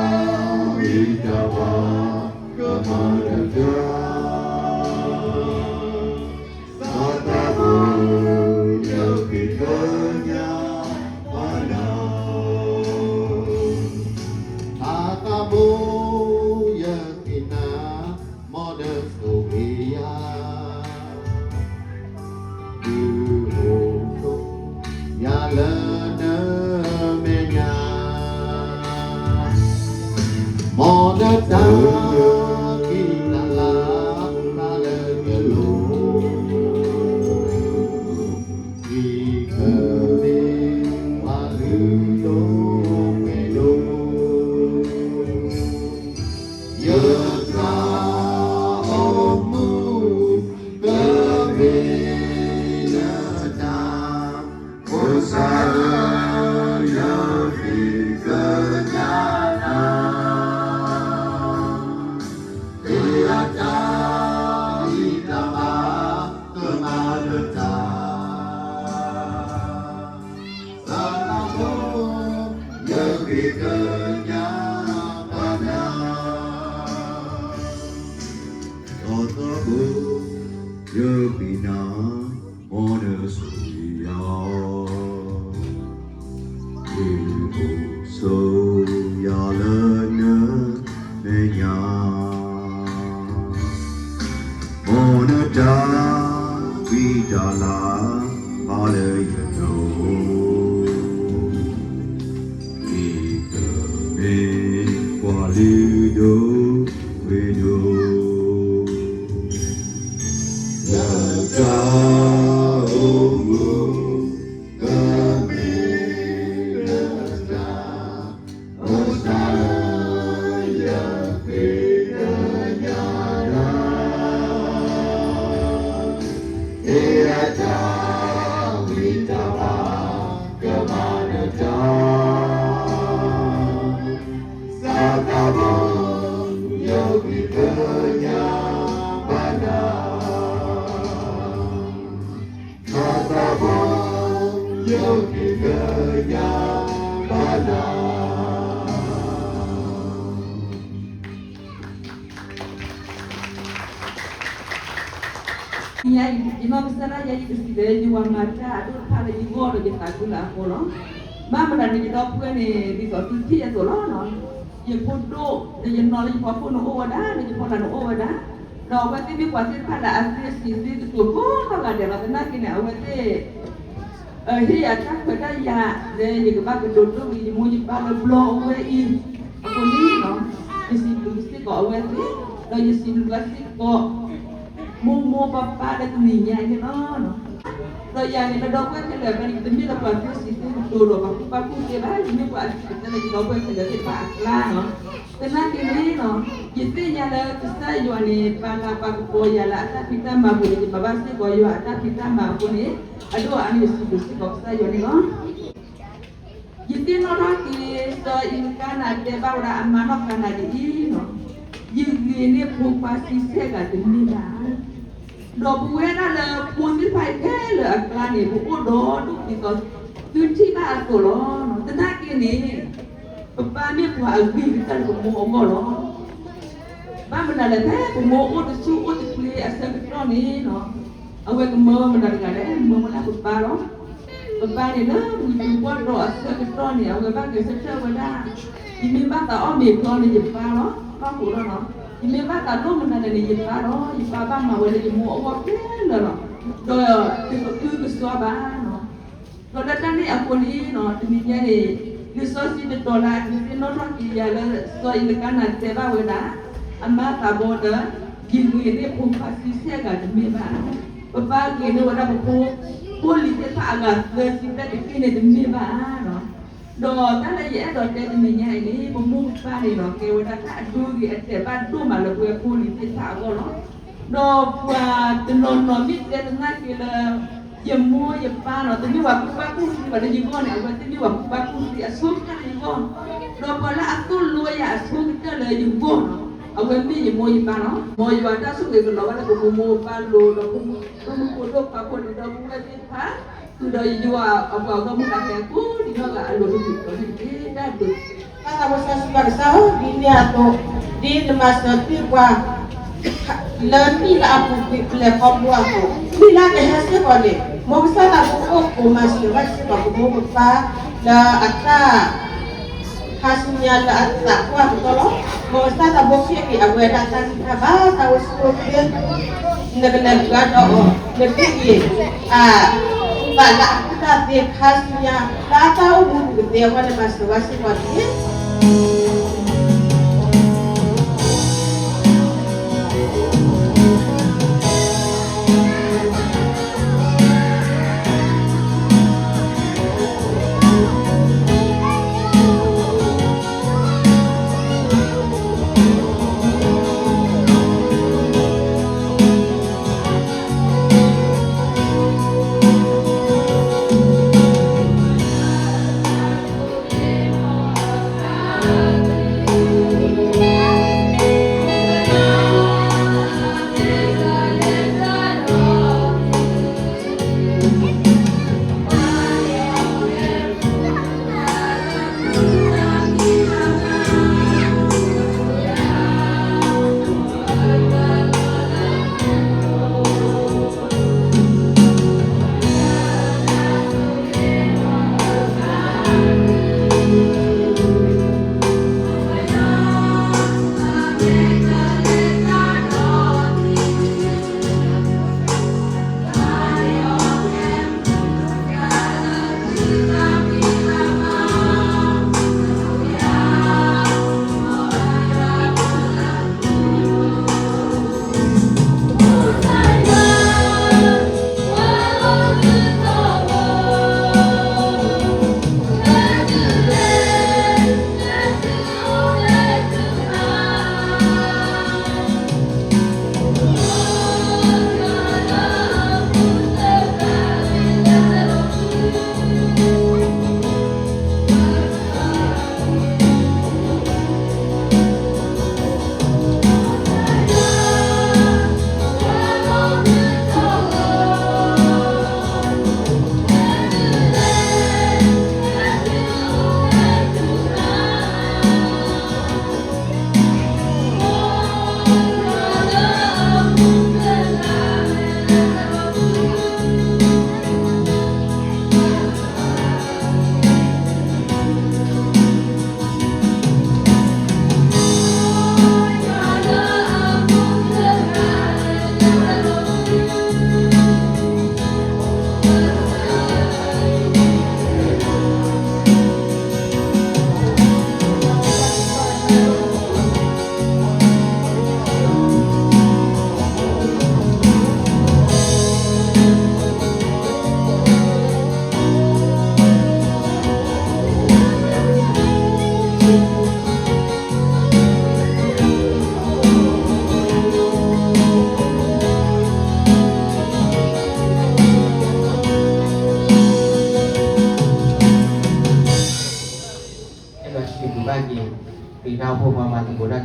နၤ, လၢယတၢ်ဂံၢ်တၢ်ဘါကမၤနတၢ်, သးသးဘိ ယဃ့ကညးနၤ, သးသးဘိ ယဃ့ကညးနၤ, မ်နဆိၣ်ဂ့ၤယၤ, ဒုးအိၣ်ဆိးယၤလၢနမဲာ်ညါ, မ်နတၢ်ဂံၢ်တၢ်လၢ် တၢ်လၢယလိၤ ဒ်ကမ့ၢ်ပှၤလုၢ်ဒိၣ်ပှ့ၤဒိၣ်, ယတၢ်အိၣ်မူ ကမ့ၢ်နတၢ်, ဖိသၣ်ဧၢ ယဃ့ကညးနၤ, လၢယတၢ်ဂံၢ်တၢ်ဘါ ကမၤနတၢ်, သးသးဘိ ယဃ့ကညးနၤ, သးသးဘိ ယဃ့ကညးနၤ, မ်နဆိၣ်ဂ့ၤယၤ, ဒုးအိၣ်ဆိးယၤလၢနမဲာ်ညါ, မ်နတၢ်ဂံၢ်တၢ်လၢ် ဘၣ်လၢယလိၤ ဒ်ကမ့ၢ်ပှၤလုၢ်ဒိၣ်ပှ့ၤဒိၣ်, ယတၢ်အိၣ်မူ ကမ့ၢ်နတၢ်, ဖိသၣ်ဧၢ ယဃ့ကညးနၤ, လၢယတၢ်ဂံၢ်တၢ်ဘါ ကမၤနတၢ်, သးသးဘိ ယဃ့ကညးနၤ, သးသးဘိ ယဃ့ကညးနၤ. ယနီၢ်ကစၢ်ဒၣ်ယဲ ယကစံးလၢ ယဝၤမၤတၢ်အဒိၣ်တဖၣ်လၢယဂီၢ်ဒီးယသးခုလၢအဃိလီၤ. ဘၣ်မနုၤန့ၣ် ယဒီပုၢ်ဝဲၢ်န့ၣ် ဒ်သိးသုထံၣ်အသိးလီၤ. ယဖိဒိၣ် ဒီးယနီၢ်လၢယဖီခိၣ်န့ၣ်အိၣ်ဝဲဒၣ်, ဒီးယဖီလာ်န့ၣ်အိၣ်ဝဲဒၣ်, ဒီးအဝဲသ့ၣ်မ့ၢ်ပှၤသ့ၣ်တဖၣ်လၢအသ့စံးသ့ကတိၤကိးနီၢ်ဂၤဒဲးလီၤ. သနာ်က့န့ၣ် အဝဲသ့ၣ် ဟ့ၣ်ယၤတၢ်ခွဲးတၢ်ယာ်လၢ ယကဘၣ်ကတိၤဒိၣ်က့ၤယမိၢ်ယပၢ်လၢဘျီအဝဲအံၤအဃိန့ၣ်လီၤ. ယစံးဘျုးစ့ၢ်ကီးအဝဲသ့ၣ်, ဒီးယစံးဘျုးဘၣ်စ့ၢ်ကီး မိၢ်မိၢ်ပၢ်ပၢ်လၢတနံၤညါအံၤန့ၣ်လီၤ. ဒီးယၤန့ၣ် ပဒီပုၢ်ဝဲၢ်ခဲလၢာ်ဘၣ်န့ၣ် တမ့ၢ်လၢပှၤသုစံးသုကတိၤဒီးပှၤကူၣ်ဘၣ်ကူၣ်သ့ဘၣ်, ယမ့ၢ်ပှၤအစံးကတၢၢ်လၢယဒီပုၢ်ဝဲၢ်ခဲလၢာ်သ့ၣ်တဖၣ်အကျါနီၤ. သနာ်က့န့ၣ်နီၤ, ယသ့ၣ်ညါလၢကစၢ်ယွၤန့ၣ် ပာ်လၤပာ်ကပီၤယၤလၢအတၢ်ဖံးတၢ်မၤပူၤန့ၣ် ယဘၣ်ဘၣ်စ့ၢ်ကီးယွၤအတၢ်ဖံးတၢ်မၤအဃိန့ၣ်, အဒိၣ်အါန့ၣ်ယစံးဘျုးစ့ၢ်ကီးကစၢ်ယွၤန့ၣ်လီၤ. ယသ့ၣ်နီၣ်ထီၣ်က့ၤ စီၤအံလကါနၤတဲဘၣ်ဝဲဒၣ်အမါနီၢ်ကါနၤဒ်အံၤ, ယဂ့ၤန့ၢ်ဖိခွါဆံဆဲၣ်ဂၤတမ့ၢ်ဘၣ်. ဒီးပဝဲဒၣ်လၢဖိသ့ၣ်တဖၣ်ခဲလၢာ်အကျါန့ၣ် ပအိၣ်ဒီးဒိၣ်ဒ်သိးသုထံၣ်ဘၣ်အသိးလီၤ. သနာ်က့န့ၣ် ပပၢ်မ့ၢ်ပှၤအဂ့ၤကတၢၢ်လၢပမိၢ်အဂီၢ်လီၤ. ဘၣ်မနုၤလဲၣ် ဖဲပမိၢ်အိၣ်တဆူၣ်အိၣ်တချ့အဆၢကတီၢ်န့ၣ်, အဝဲကမၢမနုၤတဂၤလဲၣ်, မၢဝဲဒၣ်ပပၢ်လီၤ. ပပၢ်န့ၣ်လၢဝံၤတုၤဘီၣ်ဒီးအဆၢကတီၢ်န့ၣ် အဝဲဘၣ်ဂဲၤဆၢထၢၣ်ဝဲဒၣ်, ယမ့ၢ်ဘၣ်သးအီၣ်မ့ၤဖျီန့ၣ် ယပၢ်လီၤ, ဘၣ်ဃိးဒီးနီၤ, ယမ့ၢ်ဘၣ်သးဒိၣ်မနုၤလဲၣ်န့ၣ် ယပၢ်လီၤ, ယပၢ်ဘၣ်မၤဝဲလၢယမိၢ်အဂီၢ်ခဲလၢာ်လီၤ. ဒီးတကဟုကစွါဘၣ်နီၤ. ဒီးလၢတၢ်န့ၣ်အဃိန့ၣ်နီၤ, တနံၤညါန့ၣ် လံာ်စီဆှံတတီၤလၢအကသ့ၣ်နီၣ်ထီၣ်က့ၤယၤလၢ စီၤအံလကါနၤတဲဘၣ်ဝဲဒၣ် အမါသးဘီဒီး ယဂ့ၤန့ၢ်ဖိခွါဆံဆဲၣ်ဂၤတမ့ၢ်ဘၣ်, ပပၢ်ဂ့ၤန့ၢ်ဝဲဒၣ်ပဖိ ဖိလံၤသ့ၣ်တဖၣ်အဂၤသၢဆံသၢတက့ၢ်န့ၣ်တမ့ၢ်ဘၣ်နီၤ. ဒီးတၢ်လၢယအဲၣ်ဒိးတဲတနံၤညါအံၤန့ၣ် ပမိၢ်ပပၢ်န့ၣ်နီၤ ကဲဝဲဒၣ်တၢ်အဒိဂ့ၤအတဲာ်ဘၣ်ဒိၣ်မးလၢပဝဲဖိလံၤသ့ၣ်တဖၣ်အဂီၢ်လီၤ. ဒီးပှၤတနီၤနီၤမ့ၢ်တဲသနာ်က့လၢ ယမိၢ်ယပၢ်နီၤ တမ့ၢ်ပှၤကူၣ်ဘၣ်ကူၣ်သ့ဘၣ်လၢယဂီၢ်န့ၣ် အဝဲသ့ၣ်မ့ၢ်ပှၤကူၣ်ဘၣ်ကူၣ်သ့အဆိကတၢၢ်လၢယဂီၢ်, ဒီးပှၤလၢအသိၣ်လိယၤအဆိကတၢၢ်လၢယဂီၢ်နီၤ အဝဲမ့ၢ်ယမိၢ်ယပၢ်လီၤ. မ်ယွၤတၢ်ဆိၣ်ဂ့ၤကလီၤဘၣ်လၢပမိၢ်မိၢ်ပၢ်လိၤ ဒီးဖိမုၣ်ဖိဒိၣ်ခွါဖိလံၤဒီပုၢ်ဝဲၢ်သ့ၣ်တဖၣ်, ဃုာ်ဒီးယွၤအပှၤဂီၢ်မုၢ်လၢ်ကျဲကိးဒံးနီၢ်ဂၤအလိၤ တဘျုးတီၤန့ၣ်တက့ၢ်. တၢ်ဘျုး တၢ်သးဝဲစီဆှံဘၣ်ကစၢ်ဧၢ, ဒ်န့ၣ်အသိး ဒ်နမၤစၢၤတ့ၢ်ပှၤ လၢနံၣ်လၢအပူၤကွံာ်ပလဲၤခီဖျိအသိး, နံၣ်လၢကဟဲစ့ၢ်ကီးန့ၣ် မ်ကစၢ်သးဘိအိၣ်ကိးမၤစၢၤဘၣ်စ့ၢ်ကီးပမိၢ်ပပၢ် လၢအတၢ် ခါဆူညါလၢအသးပှၢ်ကတီၢ်လီၤ. မ်ကစၢ်သးဘိက့ၢ်က့ၤအဝဲဒၣ်တၢ်ဂံၢ်တၢ်ဘါ သးဝဲစ့ၢ်ကီးသ့, နကလဲၤဃုာ်ဒီးအီၤ နက့ၢ်က့ၤ အ သးလၢအကူၣ်တၢ်သ့ခါဆူညါ လၢအတၢ်အိၣ်မူပူၤကသ့အဂီၢ်န့ၣ် မၤစၢၤဘၣ်စ့ၢ်ကီးတက့ၢ်.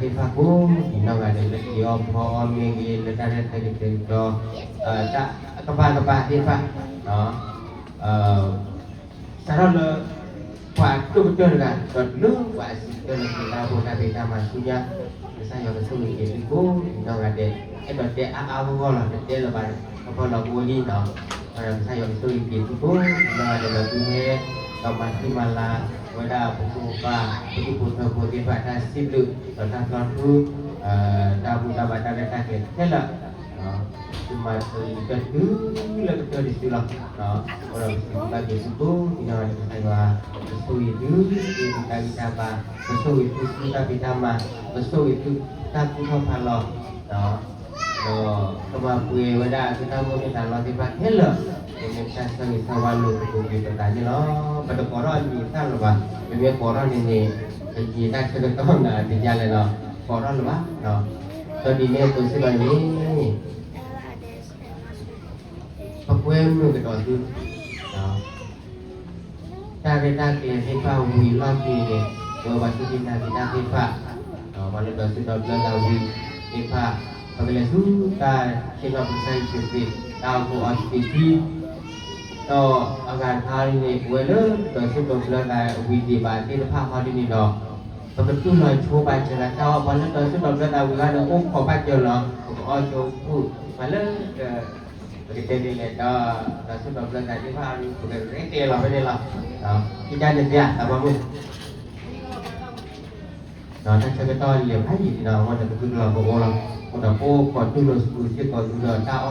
သ့ၣ်တဖၣ်ကိးဒံးနီၢ်ဂၤဒဲး လၢက့ၤအီၣ်ဖီအီၣ်မ့ၢ်ဂ့ၤ လၢတၢ်ရဲၣ်တၢ်ကျဲၤကတီၤ တၢ်အကပၤကပၤသ့ၣ်တဖၣ် စးထီၣ်လၢ ပှၤအဒိၣ်ကတၢၢ်တဂၤ ဒီးတုၤလၢပှၤအဆံးကတၢၢ်လၢက့ၤတၢ်ဖိတၢ်ဖံးတၢ်မၤဆူညါ ကစၢ်ယွၤကဆိၣ်ဂ့ၤက့ၤသုကိးဒံးနီၢ်ဂၤဒဲး အဲၣ်ဒိးတဲအါအါဂီၢ်ဂီၢ်လီၤ တတဲလၢၤဘၣ် ခီဖျိလၢပအိၣ်လံနီၤ ကစၢ်ယွၤကဆိၣ်ဂ့ၤက့ၤသုကိးဒံးနီၢ်ဂၤဒဲး ဒီးသုဟဲ ဒီးမၤသံမၤလၤ ဝဲဒၣ်ပဖိပၢ် ပဒူၣ်ဖိထၢဖိသ့ၣ်တဖၣ်တၢ်စံးဘျုး ဒီးတၢ်သီၣ်ထူ တၢ်ဘူၣ်တၢ်ဘါတၢ်ရဲၣ်တၢ်ကျဲၤခဲလၢာ် သုမၤတၢ်လၢကတၢၢ်တစုလီၤ. အဃိဒီးပစံးဘျုးဘၣ်က့ၤသုကိးဒံးနီၢ်ဂၤဒဲး ကစၢ်ယွၤ ကဆိၣ်ဂ့ၤသု သုတၢ်ဖံးတၢ်မၤ ကဆိၣ်ဂ့ၤသုတၢ်ကူၣ်ထီၣ်ဖးလီၤ ဒီးကမၤပှဲၤဝဲဒၣ်သုတၢ်မိၣ်န့ၢ်သးလီသ့ၣ်တဖၣ်ခဲလၢာ် မ့မ့ၢ်တၢ်ဆၢဂ့ၤဆၢဝါလိာ်သကိးက့ၤပသးန့ၣ်လီၤ. ပတကိးထီၣ်အမံၤအသၣ်လၢၤဘၣ် ပမ့ၢ်ကိးထီၣ်န့ၣ်န့ၣ် ပယံာ်တၢ်ဆၢကတီၢ်နၤတယါလဲၣ်လီၤ ကိးထီၣ်လၢၤဘၣ် ဒီးဒ်န့ၣ်အသိးစ့ၢ်ကီးန့ၣ် ပကွဲမုာ်ကဒီးသု တၢ်ရဲၣ်တၢ်ကျဲၤသ့ၣ်တဖၣ်ဝံၤလီၢ်ခံန့ၣ် ပဝဲပှၤစူၢ်က့ၤနာ်က့ၤတၢ်သ့ၣ်တဖၣ် ပှၤလၢဒီးစုဒီးဘျၢသးဝံၤသ့ၣ်တဖၣ် ပကလဲၤဆူတၢ်ဆ့ၣ်နီၤပကစၢ်ယ့ၣ်ၡူးခရံာ် တၢ်အိၣ်ဖှိၣ်အီစတ့ထံ ဒီးအဂၤတခါန့ၣ် ပဝဲလၢဒီးစုဒီးဘျၢသးဝံၤသ့ၣ်တဖၣ်သ့ၣ်တဖၣ်ဃီဒ်န့ၣ်ဒီး ပကတူၢ်လိာ်ဆိပာ်စၢၤသးတၢ်အီၣ် ပှၤလၢဒီးစုဒီးဘျၢသးဝံၤဃီန့ၣ် အိၣ်ခိးဘၣ်စၢၤလီၤ ပကအီၣ်ကၠိဖှိၣ် ပှၤလၢ ပကတဲဒ်လဲၣ်ဒီး ဒီးစုဒီးဘျၢသးသ့ၣ်တဖၣ် ပကရဲၣ်ကျဲၤလီၤဖဲန့ၣ်လီၤ. ခံကန့ၣ်သ့ဧါ သးပှၢ်မုၣ် ဒီးတၢ်ဆၢကတီၢ်လဲၤဖးယံာ်လံဒီး အဝဲန့ၣ်ပသုတလီၤကအိၣ်လီၤ. အဃိဒီးပအိၣ်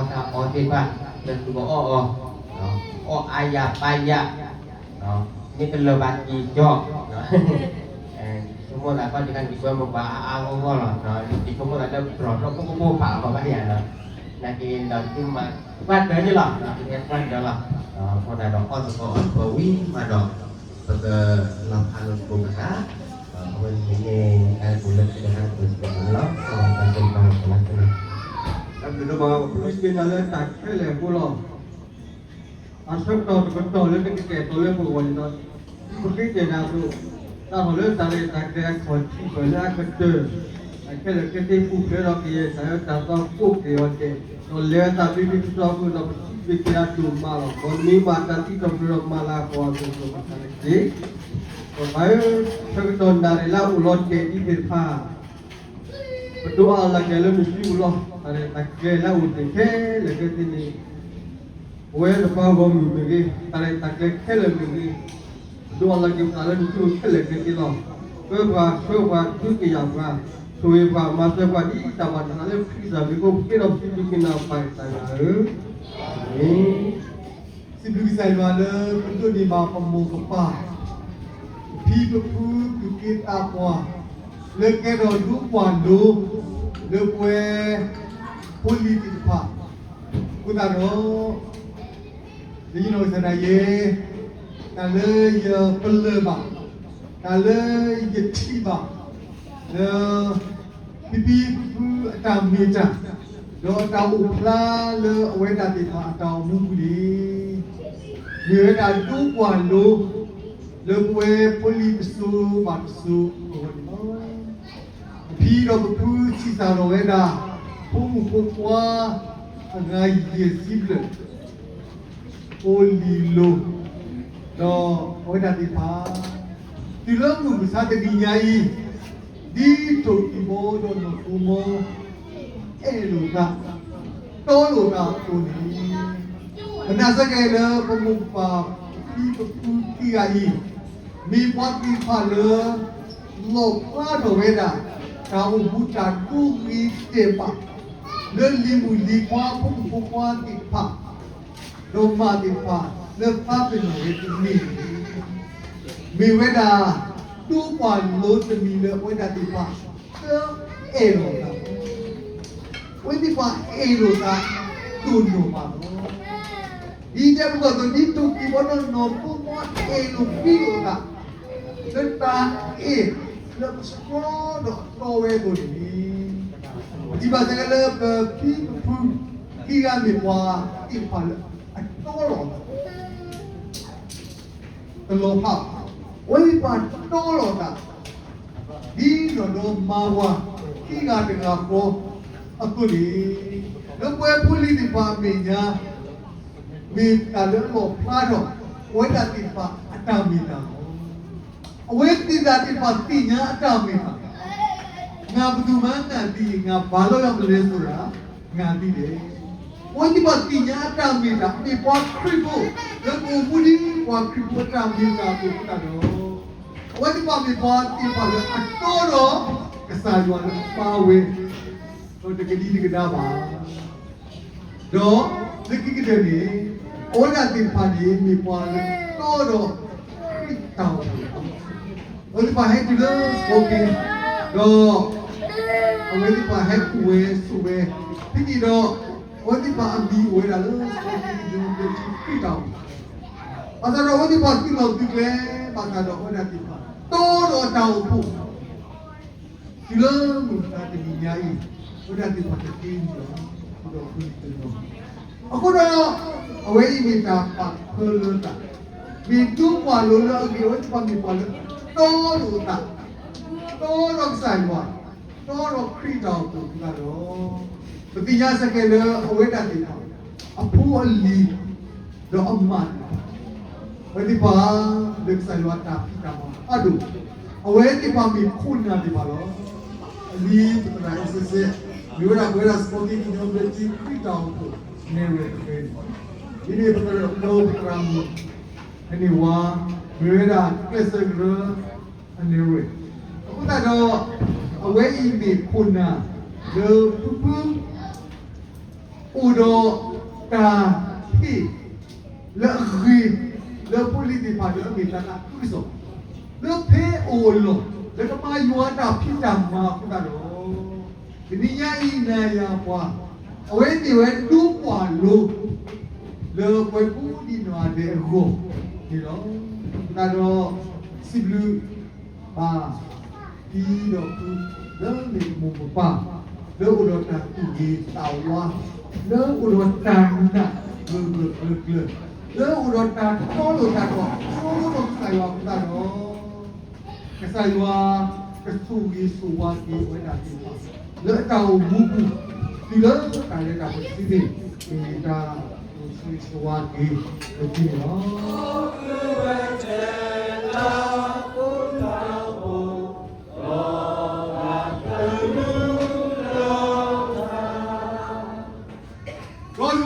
ခိးတူၢ်လိာ်စူၤစ့ၢ်ကီးသုဒီးတၢ်အီၣ်တၢ်အီသ့ၣ်တဖၣ် လၢသုကအီၣ်အီၤ အီၣ်အါယၤပာ်ယၤ မ့ၢ်တလၢၤဘၣ်က့ၤကၠီ ဆိကမိၣ်သးခီၣ်ထံးခါန့ၣ် ကကွဲမုာ်ပှၤအါအါဂီၢ်ဂီၢ်လီၤ. ယဆိကမိၣ်သးလၢပတြီၤထီၣ်ကိၣ်ကိၣ်ဘၣ်အီၤဘၣ်ယၤလီၤ. နာ်က့ဒီးသုမၤပှၢ်တၢၢ်န့ၣ်လီၤ သုဟဲပှၢ်တၢၢ်လီၤ. အဃိသတးဒီးအီၣ်သကိးအီၣ်သကိးဝံၤမးဒီး ပကလီၤဖးလိာ်သကိးပသး အဝဲန့ၣ်မ့ၢ်တၢ်ကူၣ်လၢခံတခါတပၢၢ်စ့ၢ်ကီးန့ၣ်လီၤ. တၢ်ဘျုးဒိၣ်မး ပဃ့ကညးလၢတၢ်ခဲလၢာ်အဃိလီၤ. အဆၢကတီၢ်တကတီၢ်လၢနကကဲၤသိးလၢပဂီၢ်န့ၣ်ဒီး ပဃ့ကညးနၤအသိး တၢ်ထီၣ်လၢတၢ်ရဲၣ်တၢ်ကျဲၤအခီၣ်ထံးပၢၢ်လၢအကတၢၢ် အခဲလၢာ်ခဲဆ့ပူၤဖျဲးဒီးကယဲၢ်တၢ်အၢတၢ်သီကိးက့ၤအီၤဒဲး ဒီးလဲၤဝဲတၢ်ဘျ့ဘျ့ဆှီဆှီအဃိဒီး ပစံးဘျုးက့ၤအဒိၣ်မးလီၤ. ဒီးမ့ၢ်ဘၣ်တၢ်စံးထီၣ်ပတြၢၤဒီးမၤလၤကပီၤအသိးသိးမၤသးတက့ၢ်. ပပၢ်ဧၢ, ဆၢကတီၢ်နၤန့ၣ်လၢအအိၣ်လီၤတဲာ်ဒ်သ့ၣ်တဖၣ် ပဒိးအါလၢကလဲၤလၢနစုပူၤလီၤ. တၢ်ရဲၣ်တၢ်ကျဲၤလၢအအိၣ်သ့ၣ်ခဲလၢာ်ခဲဆ့န့ၣ် ပဝဲနပှၤဂီၢ်မုၢ်မ့ၢ်ဂ့ၤ, တၢ်ရဲၣ်တၢ်ကျဲၤခဲလၢာ်မ့ၢ်ဂ့ၤ, ပဒိးအါလၢကပသးလၢနစုပူၤခဲလၢာ်ခဲဆ့လီၤ. ပၢပှၤဆှၢပှၤဒုးကယၤပှၤ, ဆိၣ်ဂ့ၤပှၤမၤစၢၤပှၤဒ်တၢ်ဘၣ်တၢ်သးလၢခရံာ်စၢ်မ့ၢ်အိၣ် ပဃ့ဒီးပစံးဘျုးက့ၤနၤပၢ်ကစၢ်ယွၤဧၢ, အၤမ့ၣ်. စံးဘျုးကစၢ်ယွၤလၢပဒိးန့ၢ်ဘၣ်ပမိၢ်ပပၢ် ပဖံပဖုသူၣ်က့သးပှၢ် လၢကဲထီၣ်ဒူပှၤလိၤ လၢပဝဲဖိလံၤသ့ၣ်တဖၣ် အဃိသတးဒီး လၢယနီၢ်ကစၢ်ဒၣ်ယဲ တၢ်လၢယပလၢၢ်ဘၣ် တၢ်လၢယထံၣ်ဘၣ် လၢ ဖံဖံဖုဖုအတၢ်မ့ၢ်တၢ် ဒီးအတၢ်အိၣ်ဖျါလၢအဝဲဒၣ်သ့ၣ်တဖၣ်အတၢ်အိၣ်မူပူၤန့ၣ် မ့ၢ်ဝဲဒၣ်ဒူပှၤလိၤ လၢပဝဲဖိလံၤတစိၤဘၣ်တစိၤအဂီၢ်န့ၣ်လီၤ. ပဖံဒီးပဖုဆံးစၢ်လီၤဝဲဒၣ် ဖိမုၣ်ဖိခွါ အဂၤယဲၢ်ဆံဘျဲၣ် ဖိလံၤလိၤ ဒီးအဝဲဒၣ်သ့ၣ်တဖၣ် တုၤလၢမုၢ်မဆါတနံၤညါအံၤ ဒ်ထိၣ်ကံၢ်ဘီဒီးနီၢ်သိမီ အဲၣ်လိာ်သး တီလိာ်သးအသိးန့ၣ် ပနာ်စ့ၢ်ကီးလၢပမိၢ်ပပၢ်ဖံပဖုခံဂၤအံၤ မ့ၢ်ပှၤသ့ၣ်တဖၣ်လၢ လီၣ်ဖျါထီၣ်ဝဲဒၣ် တၢ်အိၣ်မူတၢ်ဒိဂ့ၤတဲာ်ဘၣ် လၢလံၤမုၣ်လံၤခွါဖိမုၣ်ဖိခွါသ့ၣ်တဖၣ် ဒီးမါသ့ၣ်တဖၣ် လၢသးပ့ၤနီၣ်ဝဲတမံၤန့ၣ် မ့ၢ်ဝဲဒၣ် ဒူပှၤလိၤတမံၤလၢအဝဲဒၣ်သ့ၣ်တဖၣ် လၢအဲၣ်လိာ်သး အဝဲသ့ၣ်တဖၣ်အဲၣ်လိာ်သး ဒိၣ်နီၢ်မးလီၤ. ဒ်တဲပကီၢ်သိး ဒ်ထိၣ်ကံၢ်ဘီဒီးနီၢ်သိမီအဲၣ်လိာ်ကွံလိာ်သး လၢတၢ်အဲၣ်လၢပဆှီဒီးအတီဝဲအသိးန့ၣ် ပထံၣ်ဘၣ်စ့ၢ်ကီးလၢပဖံပဖု ခံဂၤမ့ၢ်ပှၤသ့ၣ်တဖၣ်လၢအတီလီၤသး တလီၤဖးဘၣ်. အဝဲသ့ၣ်တဖၣ်တီလီၤသး ဒ်သိးဒီးမါဝၤ တဂၤတဂၤဃီအသိးန့ၣ်, လၢပဝဲဖိလံၤသ့ၣ်တဖၣ်အမဲာ်ညါ မ့ၢ်တၢ်လၢအလီၣ်ဖျါထီၣ် ပဝဲဒၣ်သ့ၣ်တဖၣ်အတၢ်မ့ၢ်တၢ်လီၤ. အဝဲသ့ၣ်တဖၣ်သ့ၣ်ညါအတၢ်မ့ၢ်တၢ်, ငါပဒိၣ်မး ငါဒ်အံၤ, ငါဘၣ်လီၤယွၤမလဲၤစိၤဒၣ် ငါဒ်လဲၣ်. အဝဲသ့ၣ်တဖၣ်သ့ၣ်ညါအတၢ်မ့ၢ်တၢ် မ့ၢ်ပှၤခရံာ်ဖိ လၢကအိၣ်မူဒ်ပှၤခရံာ်ဖိအတၢ်မ့ၢ်တၢ်အသိးအဃိသတးဒီး, အဝဲသ့ၣ်တဖၣ်မ့ၢ်ပှၤသ့ၣ်တဖၣ်လၢအတီဒီးကစၢ်ယွၤလၢအပာ်ဝဲ ဒီးတကဒံကဒါဘၣ်. ဒီးလၢခံကတၢၢ်န့ၣ်, အဝဲဒၣ်သ့ၣ်တဖၣ်န့ၣ် မ့ၢ်ပှၤလၢတီဒီးခရံာ်တၢ်အိၣ်ဖှိၣ်, အဝဲသ့ၣ်တဖၣ်ဟဲတုၤလၢစီၤက့, ဒီး အဝဲသ့ၣ်တဖၣ်ဟဲအိၣ်ဝဲဆိးဝဲ, ဖဲန့ၣ်ဒီး အဝဲသ့ၣ်တဖၣ်အမံၤအိၣ်ဝဲဒၣ်လၢစီၤက့ ယူၤနံၣ်ဝၣ်စံၣ်တံၣ် ခရံာ်တၢ်အိၣ်ဖှိၣ်, ဘၣ်ဆၣ်ဒီးအဝဲသ့ၣ်တဖၣ်သုးလီၢ်သုးကျဲ ဘၣ်ဆၣ်ဒီးအဝဲဒၣ်သ့ၣ်တဖၣ် တီဒီးတၢ်အိၣ်ဖှိၣ် တုၤလၢမုၢ်မဆါတနံၤညါအံၤ, အဝဲဒၣ်သ့ၣ်တဖၣ်တသ့လၢၤဘၣ်, ဒီးအဃိန့ၣ်, အဃိဒီး အဝဲအံၤမ့ၢ်တၢ်ပာ်ဖၢလၢတၢ်, မ့ၢ်ဒိပှၤလိၤလၢအဂ့ၤ အဝဲသ့ၣ်တဖၣ်မ့ၢ်ပှၤလၢတီလိာ်သး, တီဒီးကစၢ်ယွၤ, တီဒီးခရံာ်တၢ်အိၣ်ဖှိၣ်အဃိသတးဒီး, ပသ့ၣ်ညါစ့ၢ်ကီးလၢအဝဲဒၣ်သ့ၣ်တဖၣ် အဖိအလံၤ ဒီးအမါသ့ၣ်တဖၣ်, အဝဲသ့ၣ်တဖၣ် လၢကစၢ်ယွၤအတၢ်ဖံးတၢ်မၤအါဒိၣ်, အဝဲသ့ၣ်တဖၣ်မ့ၢ်ခိၣ်နၢ်သ့ၣ်တဖၣ်လီၤ. အလံာ်ပသရၣ်အံၤစဲးစဲး, မ့ၢ်ဝဲဒၣ်ပဝဲဒၣ်စီၤက့ ယူၤနံၣ်ဝၣ်စံၣ်တံၣ် ခရံာ်တၢ်အိၣ်ဖှိၣ် နဲၣ်ရွဲၣ်တဖျၢၣ်န့ၣ်, ဒ်န့ၣ်ပသရၣ်အဒိ ပသရၣ်မုၣ် အန့ၣ်ဝါ, မ့ၢ်ဝဲဒၣ်ကျဲးစၢးကရၢ အနဲၣ်ရွဲၣ်, အဃိသတးဒီး အဝဲအံၤမ့ၢ်ခိၣ်နၢ်လၢဖုဖု အိၣ်ဒီးတၢ်ဟ့ၣ်လၢအဂ့ၤ လၢဖိလံၤသ့ၣ်တဖၣ်လၢအမ့ၢ်တၢ်သးခုကစီၣ် လၢဖဲအအိၣ်အလီၢ် လၢကမၤယွၤအတၢ်ဖံးတၢ်မၤအဃိသတးဒီး, တနံၤညါအံၤနၤယၤပှၤ အဝဲမ့ၢ်ဝဲဒိပှၤလိၤ လၢပှၤကိးဒံးနီၢ်ဂၤဒဲးအဂီၢ်န့ၣ်လီၤ. အဃိသတးဒီး စံးဘျုး ဘၣ် ပဒီပုၢ်ဝဲၢ်လၢမ့ၢ်မိၢ်မိၢ်ပၢ်ပၢ် လၢအိၣ်ဒီးတၢ်သူၣ်ဂ့ၤသးဝါ, လၢအိၣ်ဒီးတၢ်နာ်ဂၢၢ်ဂၢၢ်ကျၢၤကျၢၤ, လၢအိၣ်ဒီးတၢ်တီလိာ်တၢ်ဒီး တီလိာ်ကစၢ်ယွၤအဃိသတးဒီး, ကစၢ်ယွၤ ကဆိၣ်ဂ့ၤဆိၣ်ဝါက့ၤဝဲဒၣ်သ့ၣ်တဖၣ် လၢအတၢ်အိၣ်မူပူၤ တုၤလၢတၢ်လဲၤတၢ်ပှဲၤတစုန့ၣ် မ့ၢ်တၢ်ဆိၣ်ဂ့ၤဆိၣ်ဝါက့ၤပသ့န့ၣ်လီၤ. ဒီးယ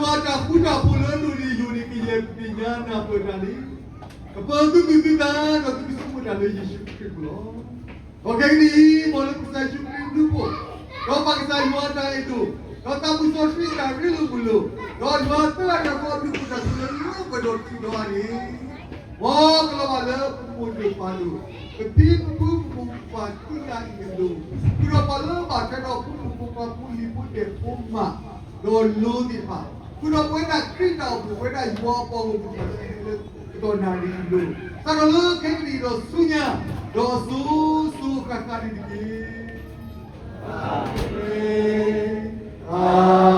ွၤအတၢ်ဃူတၢ်ဖိးလၢအဒိၣ်န့ၢ်ယိာ်န့ၢ်ကယဲၢ်ပသ့ၣ်ညါနၢ်ပၢၢ်တၢ်န့ၣ်, ကပၢၤသုသူၣ်သုသး ဒီးသုကဆိကမိၣ်တၢ်လၢယ့ၣ်ၡူးခရံာ်အပူၤလီၤ. ဒီးခဲကနံၣ်အံၤ မ်လၢပကစၢ်ယ့ၣ်ၡူးခရံာ်အဘျုးအဖှိၣ်, ဒီးပၢ်ကစၢ်ယွၤအတၢ်အဲၣ်ဒိၣ်, ဒီးသးစီဆှံအတၢ်ရ့လိာ်မုာ်လိာ်, ဒီးယွၤအသၢဂၤတဂၤဃီအဘျုးအဖှိၣ်တၢ်ဆိၣ်ဂ့ၤလၢပှဲၤဒီးတုၤဒီးအါန့ၣ်, မ်ကလီၤဘၣ်လၢပမိၢ်ဒိၣ်ပၢ်ဒိၣ်, ပဖံပဖုပမိၢ်ပပၢ်ခံဂၤအံၤအလိၤ, ဃုာ်ဒီးပှၤလၢဘၣ်ထွဲဒီးဖိမုၣ်ဖိခွါဖိလံၤဖိဒဲးဖိမး, ဒီးလိၤသ့ၣ်တဖၣ်, ဃုာ်ဒီးပဝဲဒၣ်ခရံာ်တၢ်အိၣ်ဖှိၣ် ပဝဲဒၣ်ယွၤအပှၤဂီၢ်မုၢ်သ့ၣ်တဖၣ်လၢအဟဲလၢကတီၢ်နၣ်ရံၣ်အလိၤ, စးထီၣ်လၢခဲကနံၣ်အံၤဒီးဆူညါ, ဒီးစိၤစိၤဃၣ်ဃၣ်န့ၣ်တက့ၢ်. အၤမ့ၣ်, အၤ